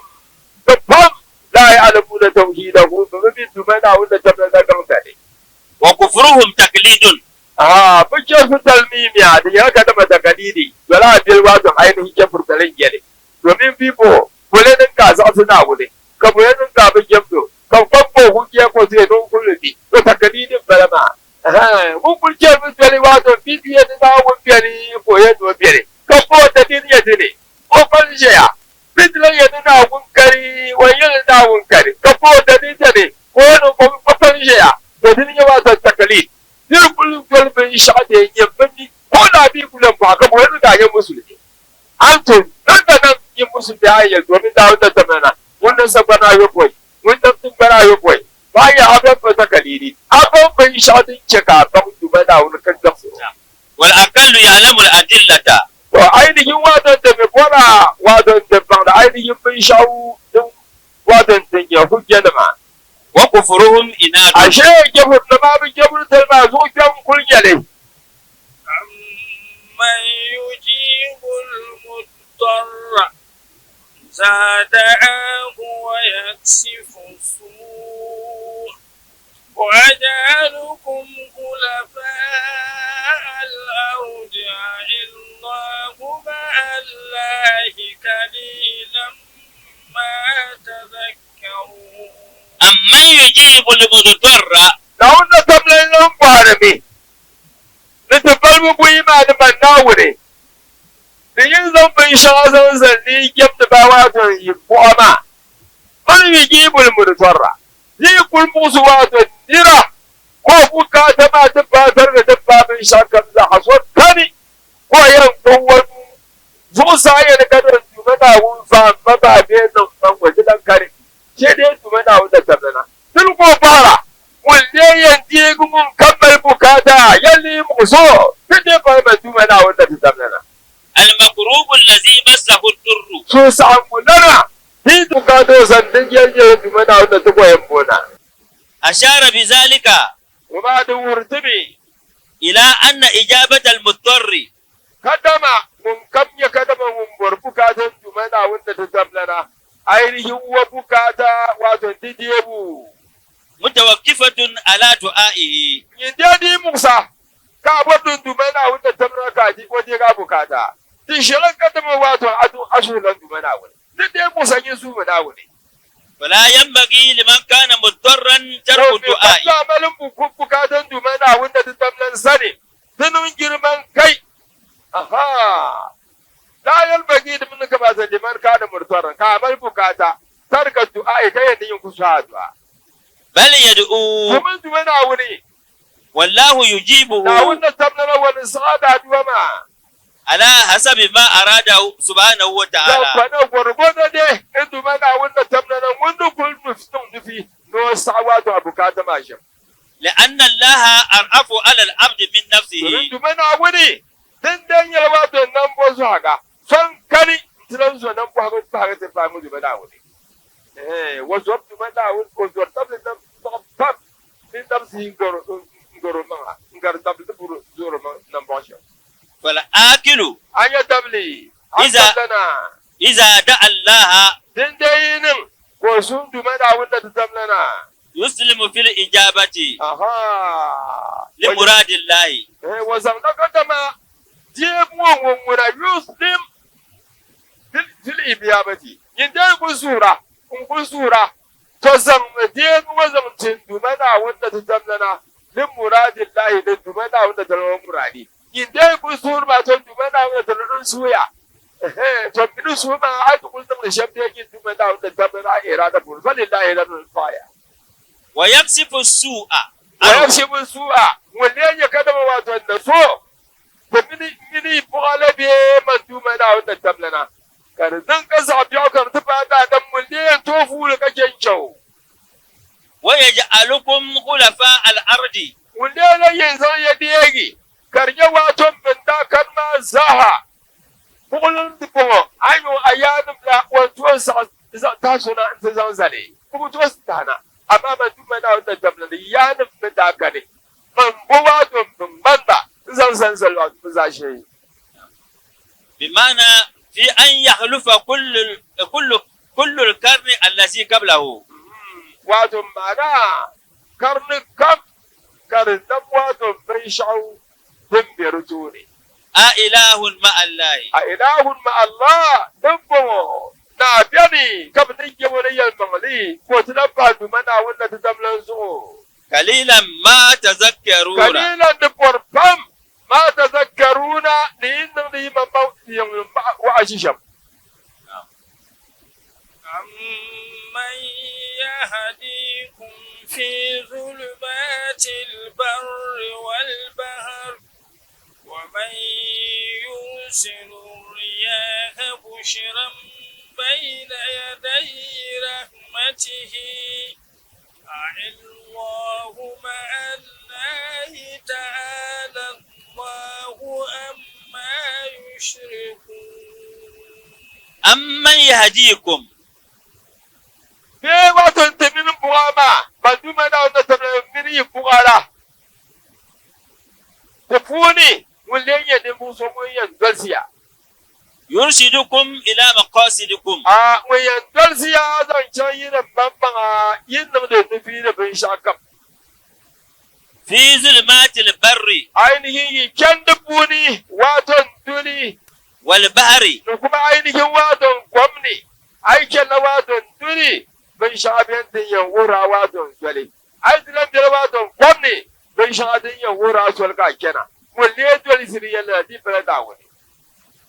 babban la ya'lamuna tauhidahu ba bi tuma na wanda tabdana kan mutane. وكفرهم تقليد. A buke su talmimiya da ya ka dama da galili wala bil wato ainihin ke furtalin gele domin bibo kule din ka za su na wule ka bule din ka bi gemdo ka kwambo hukiya ko sai don kullu to takalidin balama mun kulke mun tele wato bibiye da na wun biyari ko ya do biyari ka ko ta din ya dine ko falje ya bidlan ya na wun kari wayin na wun kari ka ko ta din ta ne ko no ko falje ya to din ya wato takalid dir kullu kullu sha'de ya bani ko na bi kullum ba ka boye da ya musulmi an to nan da nan yin musulmi ayyar domin da wata tamana wannan sabana yo koyi wannan tumbara yo koyi ba ya abin ba takalidi abin bai sha'din ce ka ba duba da wani kan gafsu. والأقل يعلم الأدلة. To ainihin wadan da mai kora wadan da ba da ainihin bin sha'u din wadan da ya hujja da ma. وكفرهم إناد. Ashe gefur da ma bi gefur da ma zo kyan kulgele. أمن يجيب المضطر إذا دعاه ويكشف السوء ويجعلكم خلفاء الأرض الله مع الله قليلا ما تذكرون. أمن يجيب المضطر. Da wannan tablan nan kwarami da tabbar mu kuyi ma da manna wure da yin zan sha zan zanni gem da ba wato yi ko ma man yujibul mudtarra yi kul musu wato nira ko kuka ta ma tabbatar da dabbabin shakar za a so kani ko yan kowar zo sa ya da kadar jumana wun fa ba ba be nan ban waje dan kare shi so tɩ pa ma dũma Naawũnda tɩ tamlana. المكروب الذي مسه الضر. Sũ-sãoongo nana tɩ bʋkaatoo sãn tɩ yɛl yɛl dũma Naawũnda tɩ goyem boona. أشار بذلك وبعد wʋrtɩme إلى أن إجابة المضطر ka dama ŋun kam yã ka dama ŋun bor bukatan dũma Naawũnda tɩ tamlana ainihin wa bukata wato tɩ deebu متوقفة على دعائه. Yĩn dɩ mugsa ka a bor dũn dũma Naawũnda tamlana ka wa deega bukata tɩ shɛlã ka dama wato a suhlan dũma Naawũne tɩ deeg mugsa yẽ suuma Naawũne. فلا ينبغي لمن كان مضطرا ترك الدعاء. Amalin bukatan dũma Naawũnda tɩ tamlan sani tɩ niŋ girman kai aha la yalbagi da mun ka ba liman kana murtaran ka amal bukata tarka du'a kai yadda yin kusa addu'a. بل يدعو. Kuma dũma Naawũne والله يجيبه. Naawũnda tamlana wani sa'ada addu'a ma. على حسب ما أراده سبحانه وتعالى. Kwana gwargwado ne in duma na wanda tamnana wanda kul nufin nufi no sawa to bukata ma shi. لأن الله أرأف على العبد من Domin نفسه. duma na wuni din dan yalwa to nan bo su haka son kani tiran so nan bo haka su haka sai fa mu duma na wuni eh wasu duma na wuni ko zo table nan pap din dam si ngoro ngoro ma ngar table buru zoro ma nan bo shi. فالآكل Anya tabli an tablana. إذا دعا الله Din dai nin ko sun duma na wunda ta tablana. يسلم في الإجابة Aha. لمراد الله. Eh, wazamnakatama dieb ŋun ŋuna yuslim fil ibiyabati yin dai kun sura in kun sura to zam dieb wa zam tin duma na wanda ta tamlana lin muradin lahi din duma na wanda ta lawan muradi yin dai kun sura ba to duma na wanda ta lawan suya eh to min su ma ai kun zam da shabbe yin duma na wanda ta tamlana irada bur falillahi la faya. ويكشف السوء Wa yakshibu su'a wanne ya kada wato da so da mini mini bugale be man duma na wanda tablana kar dan ka zabi kar ta fada dan mun to fu da kake kyau. ويجعلكم خلفاء الأرض. Wanne ne yin zan ya diyegi kar ya wato bin da kan ma zaha bugulun dubo ayo ayanum la wato sa ta suna ta zan zale kuma to tana amma man duma na wanda tablana yanin bin da kare man buwa don bin banda zan san salwa za shi. بمعنى في أن يخلف كل القرن الذي قبله. Wato ma'ana karni kam karnan wato bai sha'u din berto ne. أإله مع الله؟ A ilahun ma Allah din bo na biyani kam din ke wani yan mangali ko ta ba du mana wannan ta damlan so. قليلا ما تذكرون. Kalilan da porfam ma tazakkaruna ni inda ni ma ba wa ashisham. أمن يهديكم في ظلمات البر والبحر ومن يرسل الرياح بشرا بين يدي رحمته أإله مع الله تعالى الله أما يشركون. أمن يهديكم. Be wato timin buwama ba duma na wanda ta mini buwara da funi mun lenye din bu so mun yan dolsiya. يرشدكم إلى مقاصدكم. A mun yan dolsiya zan can yi da banban a yin da da nufi da bin shakam. في ظلمات البر Ainihin yi kyan da buni wato duni والبحر. Da kuma ainihin wato gwamni aikin na wato duni bin sha'abin din yan wura wato dole ai dilan da wato gwamni bin sha'abin yan wura solka kenan mun le dole siri yalla di fara da wani.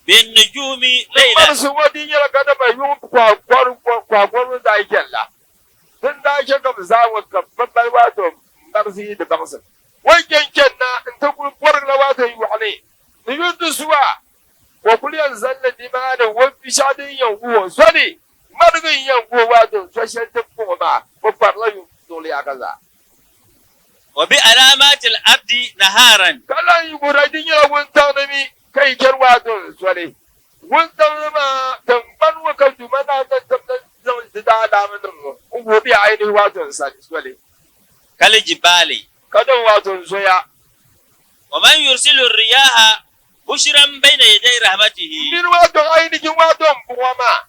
بالنجوم ليلا. Mar su wadi yala kada ba yun kwakwar kwakwar da aikin la tun da ake kam za mu babbar wato marzi da bangsa wajen kenna in ta kurkuwar na wato yi wani ni yundu suwa wa kuliyan zalla dimanin wani shadin yanguwa sani margin yanguwa wato sashen ta kuma ba babbar layu dole ya kaza. Wa bi alamatil ardi naharan. Kala yi gura din ya wuntaŋ ni mi ka yi chɛri wato soli. Wuntaŋ ni maa tiŋgbani ŋɔ ka Duuma Naawuni tim ni zaŋ di daalaamanim ŋɔ n-wuhi bɛ ainihi wato soli. Kal jibali. Ka din wato zoya. Wa man yursilu riyaha bushran bayna yaday rahmatihi. Mini wato ainihin wato buɣa maa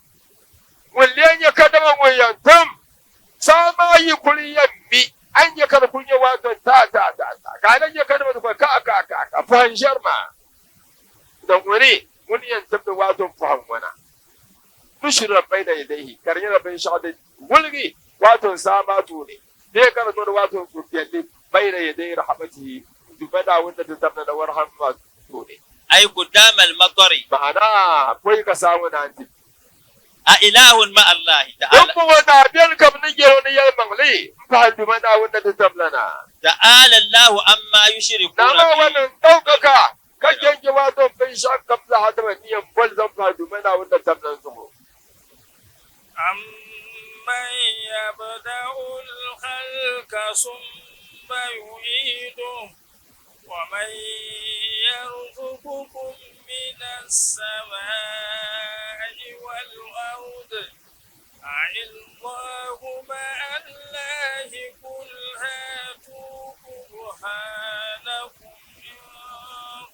ŋun lee nyɛ kadama ŋun yɛn tim saa maa yi kuli yɛn mi, a ni nya ka di kuli nyɛ wato ta ta ta ta, ka a lan nya kadama di kuli ka ka ka ka pɔhim ʒɛri maa. Din ŋuni ŋun yɛn timdi wato pɔhim ŋɔ na, bushran bayna yadayhi, ka di nyɛla binshɛɣu din wuligi wato saa maa tooni bee ka di niŋdi wato suhupiɛlli bayna yaday rahmatihi, Duuma Naawuni ni ti tamdi na warahama maa tooni. Ay qudama al-matari. Ma'ana, pɔi ka saa ŋɔ naan ti. A ilahun ma'a Allahi ta'ala. Din bɔŋɔ daa beni ka bɛ ni yɛl o ni yɛlimaŋli m-pahi Duuma Naawuni ni ti tamla na. Ta'ala Allahu amma yushrikuuna Naa maa fi. wani n-ɗaukaka ka jɛnjɛ wato binshɛɣu kam zaa ti bi ni yɛn boli zaŋ pahi Duuma Naawuni ni tamla zuɣu. Amman yabda'u al-khalqa summa yu'iduhu wa man yarzuqukum mina as-samaa'i wal-ard a'illahu ma'a Allahi qul hatu burhanakum in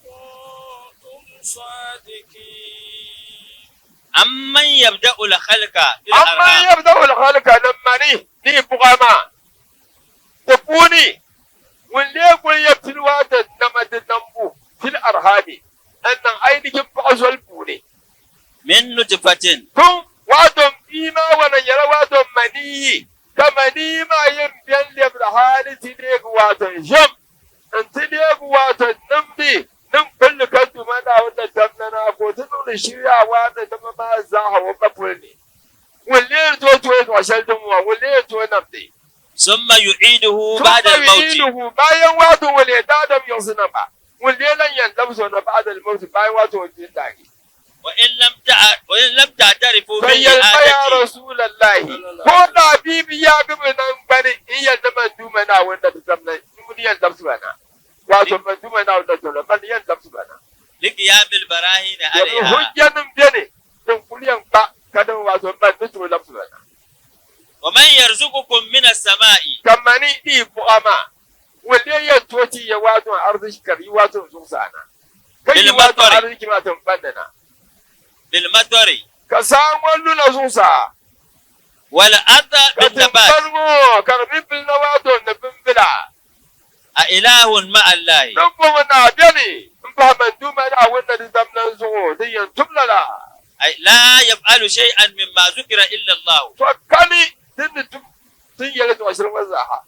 kuntum sadiqin. Amman yabda'u al-khalqa fil Amman arham. yabda'u al-khalqa ni mani ni buɣa maa di puuni ŋun lee kuli ya pili waati nama di nambu fil arhami n-niŋ ainihin paɣa zoli puuni. Min nutfatin. Tun wato bia maa wana nyɛla wato maniyi, ka maniyi maa yɛn beni lɛbiri hali ti leegi wato ʒim nti leegi wato nimdi niŋ pilli ka Duuma Naawuni ni tamda na ka o ti niŋdi shiriawa ni nima maa zaaha o ba puli ni. Ŋun leeri tooi tooi zuɣu shɛli din ŋɔ, ŋun leeri tooi namdi. Summa yu'iduhu ba'da Summa al-mawti. yu'iduhu, bayan wato ŋun leei daadam yiɣisi na ba, ŋun leei lan yɛn labisi o na ba'da al-mawti, bayan wato ŋun kpi n-daagi. Wa in lam ta'tarifu Ka bi yɛli ma, Yaa i'adati. Rasuulallahi, ko daa bia bi yaagi bɛ naŋgbani n-yɛli ni man Duuma Naawuni na ti tam na, ŋuni yɛn labisi ba na? Wato man Duuma Naawuni na ti tam na, man yɛn labisi ba na. Li qiyamil barahini Domin alaiha. hujjanim beni din kuli yɛn kpa ka din wato man ni tooi labisi ba na. Wa man yarzuqukum mina samaa'i. Ka mani di buɣa maa, ŋun lee yɛn tooi ti ya wato arziki ka di yi wato zuɣusaa na, ka yi wato Bil-matari. arziki maa tiŋgbani ni na. Bil-matari. Ka saa ŋɔ luna zuɣusaa. Wal arda Ka bin-nabat. tiŋgbani ŋɔ ka di bi bilina wato ni bimbila. A ilahun ma'a Allahi. Din bɔŋɔ naa beni m-pahi man Duuma Naawuni ni di damna zuɣu din yɛn tum lala. Ay la yaf'alu shay'an mimma zukira illa Allahu. To kani din ni tum tin yɛli zuɣu shili ŋɔ zaaha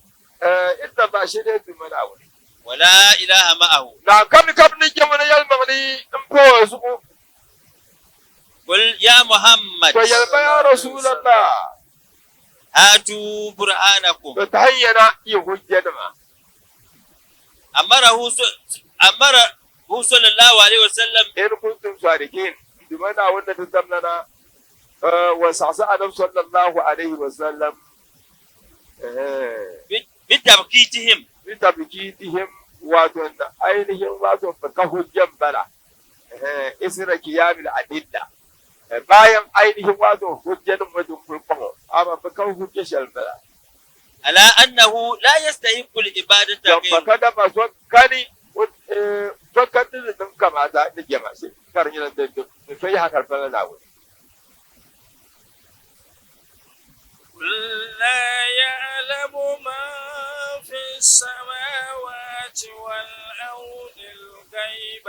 illa Allah shee dee Duuma Naawuni. Wa la ilaha ma'ahu. Naa kani ka bɛ ni jɛm ni yɛlimaŋli m-pahi o zuɣu. Qul ya Muhammad. To yɛli ba yaa Rasulallah. Hatu burhanakum. To tahi yana yi hujjanima. Amarahu sallallahu alaihi wasallam. In kuntum sadiqin, Duuma Naawuni ni ti tamlana wa saɣisi Annabi sallallahu alaihi wasallam. Bi tabkitihim. Bi tabkitihim, wato ainihin wato ka hujjan bala. Isra qiyamil adilla. Bayan ainihin wato hujjanin wajen kulkwaho, amma ba kan hujja shɛli bala. Ala annahu la yastahiqqu al-ibadata Don ba kada ba so kani so kan din din kamata ni jama shi kar ni da da so yi hakar fala na wuri. قل لا يعلم من في السماوات والأرض الغيب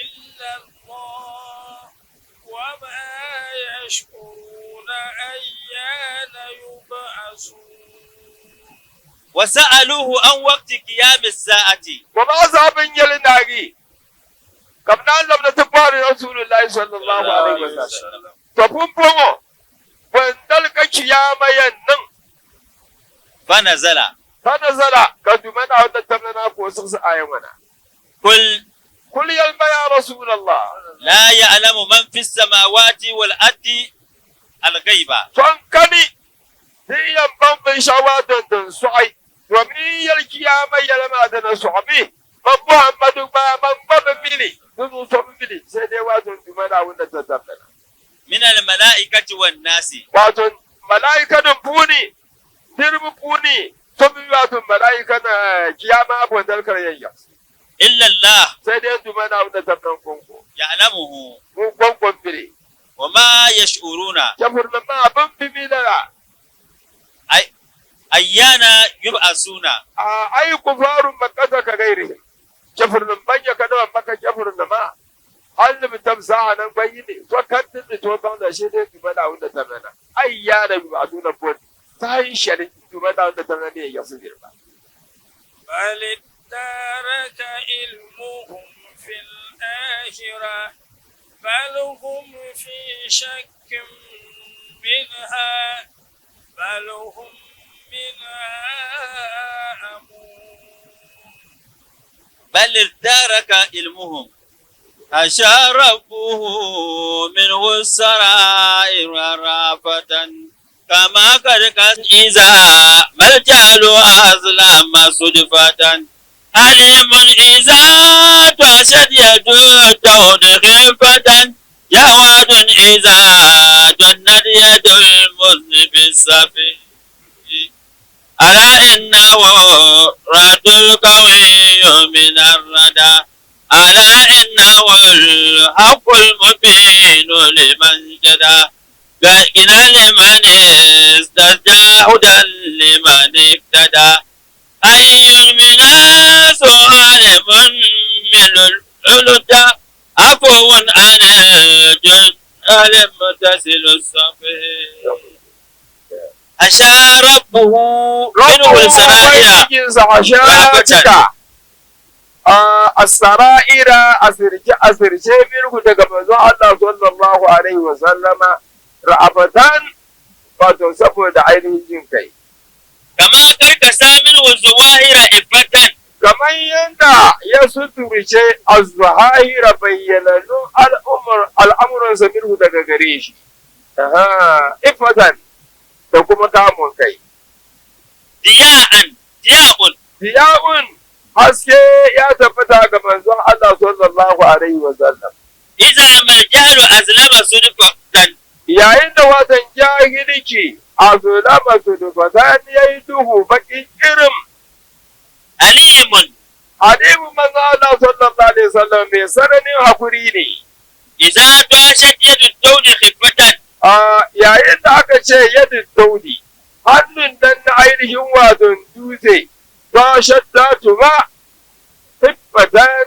إلا الله وما يشعرون أيان يبعثون. وسألوه عن وقت قيام الساعة. Wa ma zabin yali naagi ka bɛ naan labina ti bɔhiri Rasuulullahi sallallahu alaihi wasallam. To pumpɔŋɔ bɔ n-dali ka chiyaama yɛn niŋ? Fanazala. Fanazala, ka Duuma Naawuni ni tamla naa ka o siɣisi aya ŋɔ na. Kul. Kul yɛlima yaa Rasuulallah. La ya'lamu man fi samawati wal ardi al-ghayba. So n-kani din yɛn baŋ binshɛɣu waa din din sɔɣi Domin yalkiyama yalma da na sɔgɔmi man Muhammadu ba man ba bi mili dudu so bi mili sai dai wato duma na wanda ta tabbata. من الملائكة والناس. Wato mala'ika din puni niriba puni so bi wato mala'ika na kiyama bondal karyayya. إلا الله. Sai dai duma na wanda ta konko. يعلمه. Mun konkon biri. وما يشعرون. Jafur ma abin bi milara. أي أيانا يبعثون. A ai kufarun makkata ka gairi jafur banya ka nawa maka jafur ma an bi tamsa nan bayi ne to kan din to ban da shi ne duba da wanda ta mana ai ya da ba tuna bon ta yi shari duba da wanda ta mana ne ya su girma. بل ادارك علمهم في الآخرة بل هم في شك منها بل هم منها عمون. بل ادارك علمهم أشار ربه منه السرائر رافة كما قد كان إذا ما الجهل أظلم صدفة عليم إذا تعشت يد التون خفة جواد إذا جنت يد المذنب السفيه ألا إنه رد القوي من الردى ألا إنه الحق المبين لمن جدا إلى لمن استهدى هدى لمن اهتدى أي من سؤال من الهدى عفو عن الجد المتصل الصفي أشار ربه منه السرائر. Ubangijinsa a a sara'ira asirce asirce minhu daga manzon Allah sallallahu alaihi wa sallama ra'afatan wato saboda ainihin jin kai. كما karkasa minhu zuwahira ifatan. Kamar yadda ya suturce az-zuhahira bayyanannun al'amuransa minhu daga gare shi. Aha, ifatan da kuma kamun kai. Diya'an diya'un. Diya'un haske ya tabbata ga manzon Allah sallallahu alaihi wa sallam. Idza mal jahlu azlama sudfatan. Yayin da watan jahilci azlama sudfatan yayi duhu bakin irin. Alimun. Alimun manzon Allah sallallahu alaihi wa sallam mai sananin hakuri ne. Idza dashat yadu dawli khifatan. Yayin da aka ce yadu daudi hannun nan na ainihin waton dutse dashat tuma hibbatan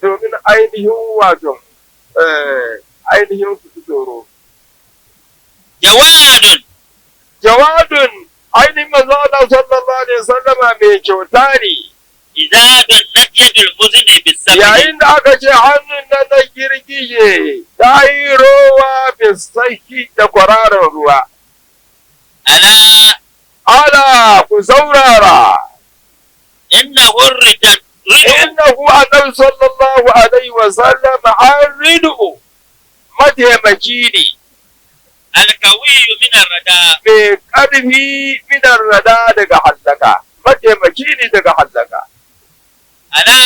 domin ainihin waton ainihin su tsoro. Jawadun. Jawadun ainihin manzo Allah sallallahu alaihi wasallama mai kyauta ne. Idza dannat yadul muzni bisabri. Yayin da aka ce hannun nan na girgije ta yi rowa bisaki da kwararar ruwa. Ala. Ala ku saurara. Inna hurridat innahu annabi sallallahu alaihi wa sallam arridu mataimaki ne. Alkawiyu min arrada. Mai ƙarfi min arrada daga hallaka. Mataimaki ne daga hallaka. Ala.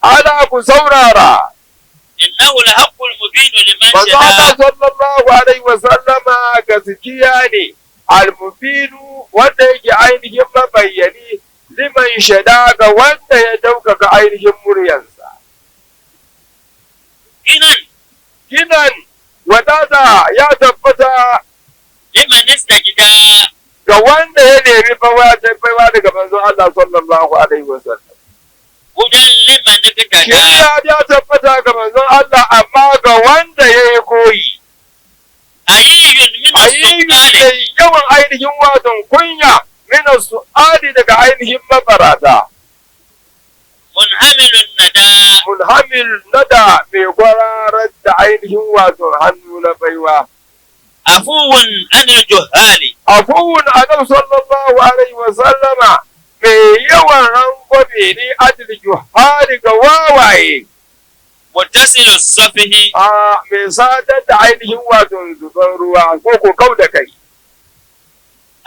Ala ku saurara. Innahu alhaqqul mubin liman Manzo Allah sallallahu alaihi wa sallama gaskiya ne. Al-mubinu wanda yake ainihin mabayyani liman shada ga wanda ya daukaka ainihin muryarsa. Ginan. Ginan wadata ya tabbata liman istajda ga wanda ya nemi baiwa daga manzon Allah sallallahu alaihi wasallam. Hudan liman iktada. Shiriya ya tabbata ga manzon Allah amma ga wanda ya yi koyi. Ayyun min Ayyun mai yawan ainihin waton kunya min su'ali daga ainihin mabarata. Munhamilun nada. Munhamil nada mai kwararar da ainihin wato hannu na baiwa. Afuwun anil juhali. Afuwun annabi sallallahu alaihi wa sallama mai yawan rangwame ne anil juhali ga wawaye. Muttasilu safihi. A mai sadar da ainihin wato zuban ruwa ko ko kau da kai.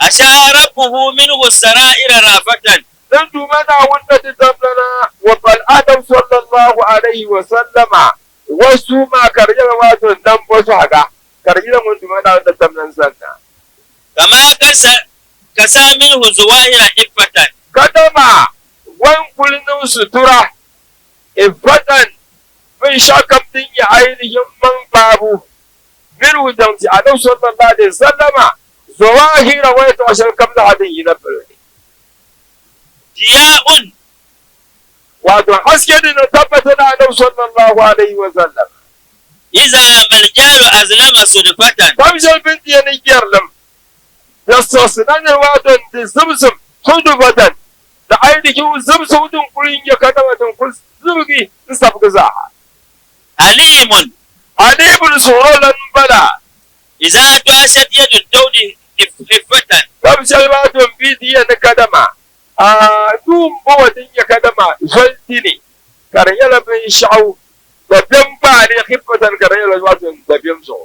Asha rabbuhu minhu sara'ira rafatan. Dan duma na wanda ta zamlana wa bal adam sallallahu alaihi wa sallama wasu ma karyar wato dan wasu haga karyar mun duma na wanda zamlan sanna. Kama kasa kasa minhu zuwahira iffatan. Kadama wan kulnin sutura ifatan min shakam din ya ainihin man babu min wujanti adam sallallahu alaihi sallama zawahira wa ta shakam da hadin yi na fulani. Diya'un. Wato haske ne na tabbata da adam sallallahu alaihi wa sallam. Iza maljalu azlama sudfatan. Kamshal binti ya nikiyar lam. Da sosunan wato da zumzum sudfatan. Da ainihin zumzum din kurin ya kada wato kun zurgi in safi za. Alimun. Alimun sorolan bala. Iza tashat yadu daudi iffatan. Kamshal wato binti ya nikadama. A dun bawadin ya kadama zalti ne. Karyala bin sha'u. Da biyan ba ne khiffatan karyala wato da biyan zo.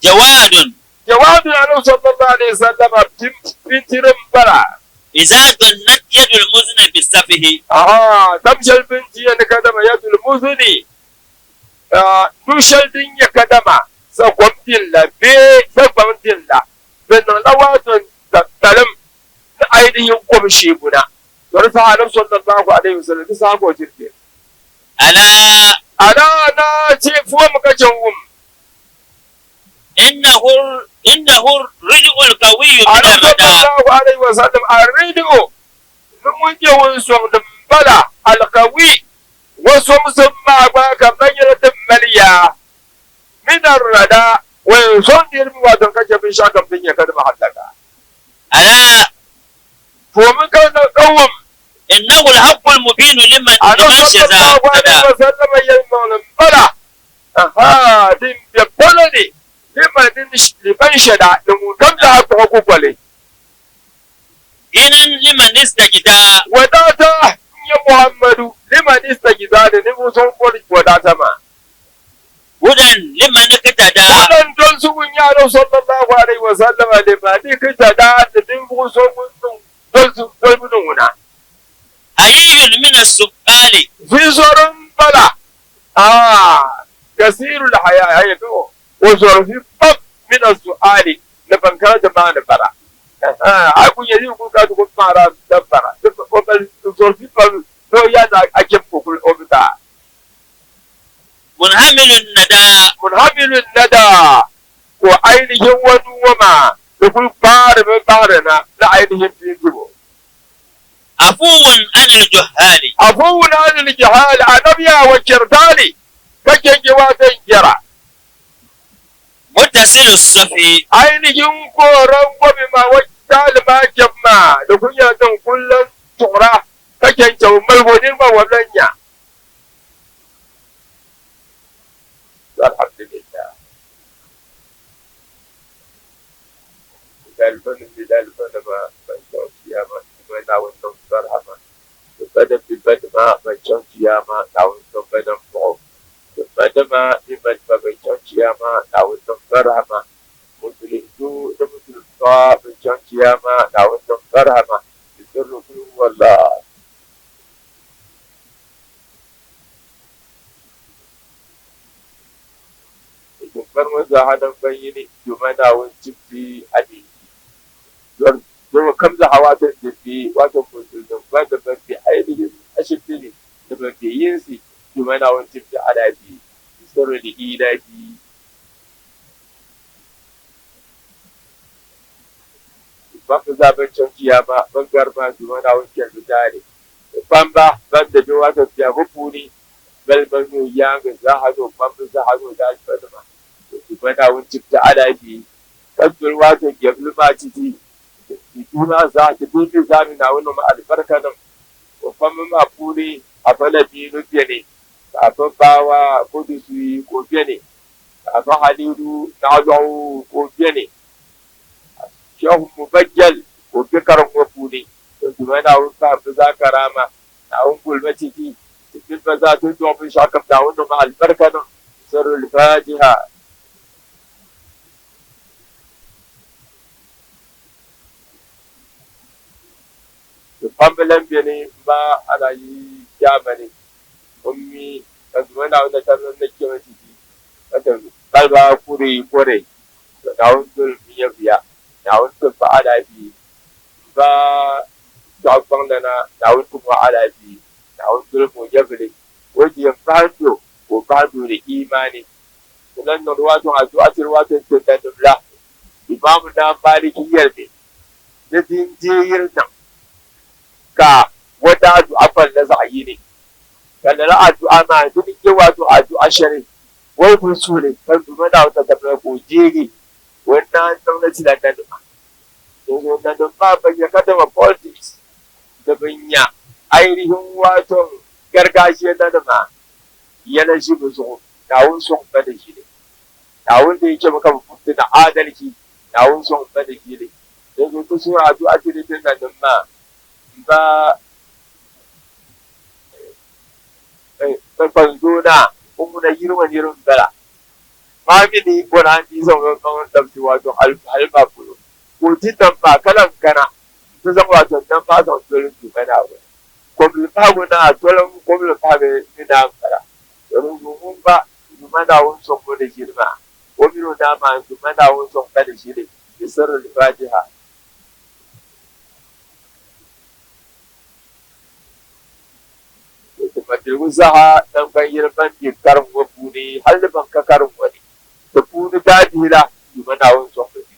Jawadun. Jawadun annabi sallallahu alaihi wasallam bintirin bara. Iza dannat yadul muzni bisafihi. Aha, tamshal binti ya kadama yadul muzni. Nushal din ya kadama sa gwamtin la be sa gwamtin la. Benan lawatun tattalim na ainihin kwamshi guna. Don sa annabi sallallahu alaihi wasallam ta sa ko jirge. Ala ala na ce fuwa makacin wum. Innahu rijul qawiyyu min Annabi ar-rada. sallallahu alaihi wasallam ar-rijul mun je wun son da bala al-qawi wasu musamma ba kamar yadda maliya min ar-rada wa son dir mi wato kace bin shakam din ya kada mahallaka. Ala to mun ka da dawum innahu al-haqqu al-mubin liman Annabi liman shaza. sallallahu alaihi wasallam ya mun bala aha din ya boloni liman liman shada da mu kamda ko ku kwale. Ginan liman istajda. Wadata ya Muhammadu liman istajda da ni musun kori wadata ma. Hudan liman iktada. Wannan don su kun yaro sallallahu alaihi wa sallam liman iktada da din musun kun don su don mun wuna. Ayyun min as-suqali. Fi sorun bala. Ah, kasirul haya haya to. Wa sorfi bab min as-su'ali na bankar da ma na bara. Ai kun yaji kun ka kun fara dabbara. Ko ba sorfi bab to ya da ake kokul obita. Munhamilun nada. Munhamilun nada. Ko ainihin wani wama da kun fara bin fara na na ainihin fijibo. Afuwun anil juhali. Afuwun anil juhali annabiya wa kirdali kake giwa zan kira. Muttasilu safi. Ainihin koran gobe ma wa talima jamma da kunya zan kullun tura kake kyau malgodin ba wannan ya. Alhamdulillah. Dalban dalban ma ban tausiya ma ma na wannan barhama. Bada bada ma ban tausiya ma na wannan badan ko. Bada ma iman ma ban tausiya ma na wannan barhama. Musuluntu da musulunta ban tausiya ma na wannan barhama. Sirru wallah. Bar maza hadan bayyane jumana wani cibi abinci. Don kamza hawa ta tafi wato musulun ba da mafi ainihin ashibti ne da mafi yin su jumana wani cibi alafi sirri da ilafi. Ban ka zaben canciya ma ban garma jumana wani kyalbi tare. Ban ba ban da biyu wato biya hukuni bal ban ya ga za a zo ban za a zo da alfarma. Jumana wani cibi alafi. Kan wato gyablu ma ciki. Juna za ki dubi zami na wani ma albarka nan babban ma furi a falabi nufiya ne kafin bawa kudu su yi kofiya ne kafin halilu na zuwa kofiya ne shehu mubajjal kofi karan kofu ne to juma na wani kafin za ka rama na wani gulma ciki cikin ba za ta zuwa mun shakam na wani ma albarka nan sirrul fatiha. Kpambi lan beni ba Alhaji Jamani ummi ka Duuma Naawuni na tabili ni kpɛma ti di ka ti kpaliba kuri kɔre ka Naawuni doli bɛ nyɛviya. Naawuni ti pa alaafee m-ba dɔɣi kpaŋdana. Naawuni ti mɔɣi alaafee. Naawuni doli ma o nyɛvili. O ti yɛn pahi n-do ka o pahi n-do ni imaani. Ti lan niŋdi wato addu'a tiri wato n-ti nanim la. Imaamu Naa Maliki yɛlimi ni din deei yiri niŋ ka o daa du'a palila zaɣ yini, ka lala addu'a maa dini n-nyɛ wato addu'a shɛli o yi kul suhi li ka Duuma Naawuni tatabo la ka o deegi o ni naan niŋ li tila nanima. Dinzuɣu nanim maa ba nya kadama politics di bi nya ainihin wato gargajiya nanima yɛla ʒi bɛ zuɣu, Naawuni sɔŋ ba ni ʒili. Naawuni dii chɛmi ka bɛ puhi ti ni aadalichi, Naawuni sɔŋ ba ni ʒili. Dinzuɣu ti suhiri addu'a tiri ti nanim maa m-ba kpaŋzoo naa o ŋuna yiri ŋɔ niriba m-bala maa mi ni o naan dii zaŋ o maŋ n-labisi wato hali maa polo ka o di nam maa ka lan kana nti zaŋ wato nam maa zaŋ doli Duuma Naawuni kɔbili pahigu naa tolim kɔbili pahigi ni naa m-bala. Dinzuɣu ŋun gba Duuma Naawuni sɔŋ o ni ʒili maa, o mini o naa maa Duuma Naawuni sɔŋ ba ni ʒili bi sirri Fatiha. Ti mabiligu zaa naŋgban yini ban be karim ŋɔ puuni hal ni ban ka karim ŋɔ ni, ti puuni daa dihila Duuma Naawuni sɔŋdi ti.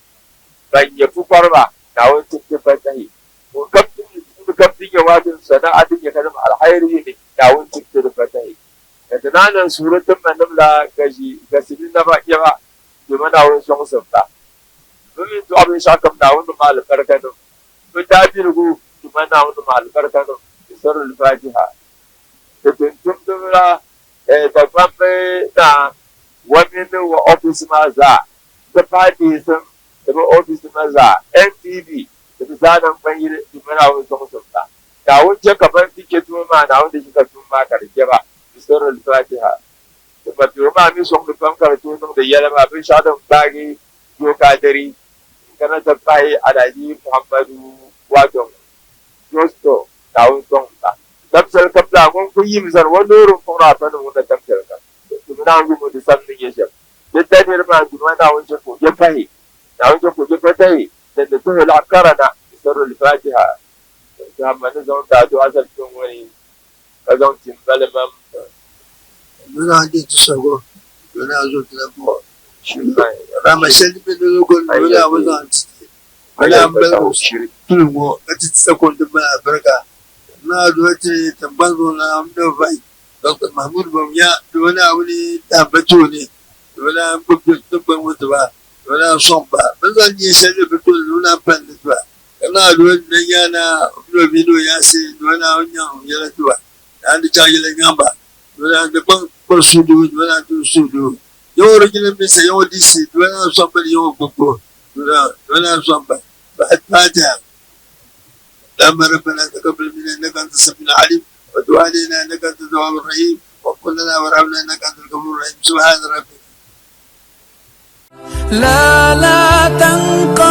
Ban nyɛ pukpariba, Naawuni tim ti fatahi. Ŋun kam tumdi tuuni kam din nyɛ waadin sana'a din nyɛ kadama alhairi yi ni, Naawuni tim ti di fatahi. Ka ti naan lan suhiri ti manim la gaʒi gasi ni naba nyɛba Duuma Naawuni sɔŋsim ba. Bɛ mi dɔɣi binshɛɣukam Naawuni ni maali barika niŋ. Bɛ daabiligu Duuma Naawuni ni maali barika niŋ. Di sirri Fatiha. Ti tumtumdiba la Dagbamb naa wa mini wa ofiisi maa zaa nti pahi Deesim ni bɛ ofiisi maa zaa, NTV ni bɛ zaa naŋgbanyili Duuma Naawuni sɔŋsim ba. Naawuni chɛ ka ban ti chɛ tuma maa, Naawuni di chɛ ka tuma maa ka di chɛ ba. Di sirri Fatiha. Ti mabia maa mi sɔŋdi pam ka di tooi niŋdi yɛla maa binshɛɣu din gbaagi Joe Kadiri n-kana ti pahi Alhaji Muhammadu Wadong Josto Naawuni sɔŋ ba. Tamsali kam zaa ŋun kuli yim zani o loori m-puɣiri afa nim ŋun na tamsali kam. Dumi Naawuni yumo di samdi nyɛ shɛm. Di daliri maa Duuma Naawuni chɛ ka o je pahi. Naawuni chɛ ka o je fatahi din ni tuhi laɣ kara na di sirri Fatiha. Zahama ni zaŋ ti adua zali kpe ŋɔ ni ka zaŋ ti m-bali mam. Nuna n-di ti sɔhigu, nuna n-zo ti la buɣa. Rahama shɛli din be niriba goli ni nuna bi zaŋ ti ti. Nuna m-baligu tulim ŋɔ ka ti ti sakom din mali alibarika. Nuna adua ti tiŋgbani zuɣulana ni vai Dr. Mahmood Bawumia ni o Naawuni dahim ba tooni ni o naan gbubi tiŋgbani ŋɔ ti ba ni o naan sɔŋ ba. Bɛ ni zaŋ nia shɛli leei bɛ tooni ni o naan pali li ti ba. Ka naa adua ni nya naa mini o bihi ni o yaansi ni o naan nyaŋ yɛla ti ba. Naan di chaŋ yɛla nyaŋ ba ni o naan di kpaŋ kpari suhudoo ni o naan tum suhudoo. Yaŋɔ Regional Minister, Yaŋɔ DC ni o naan sɔŋ ba ni Yaŋɔ gbubbu ni o naan sɔŋ ba. Fatiha. اللهم ربنا تقبل منا انك انت السميع العليم وتب علينا انك انت التواب الرحيم واغفر لنا وارحمنا انك انت الغفور الرحيم سبحان ربك لا لا تنقضي.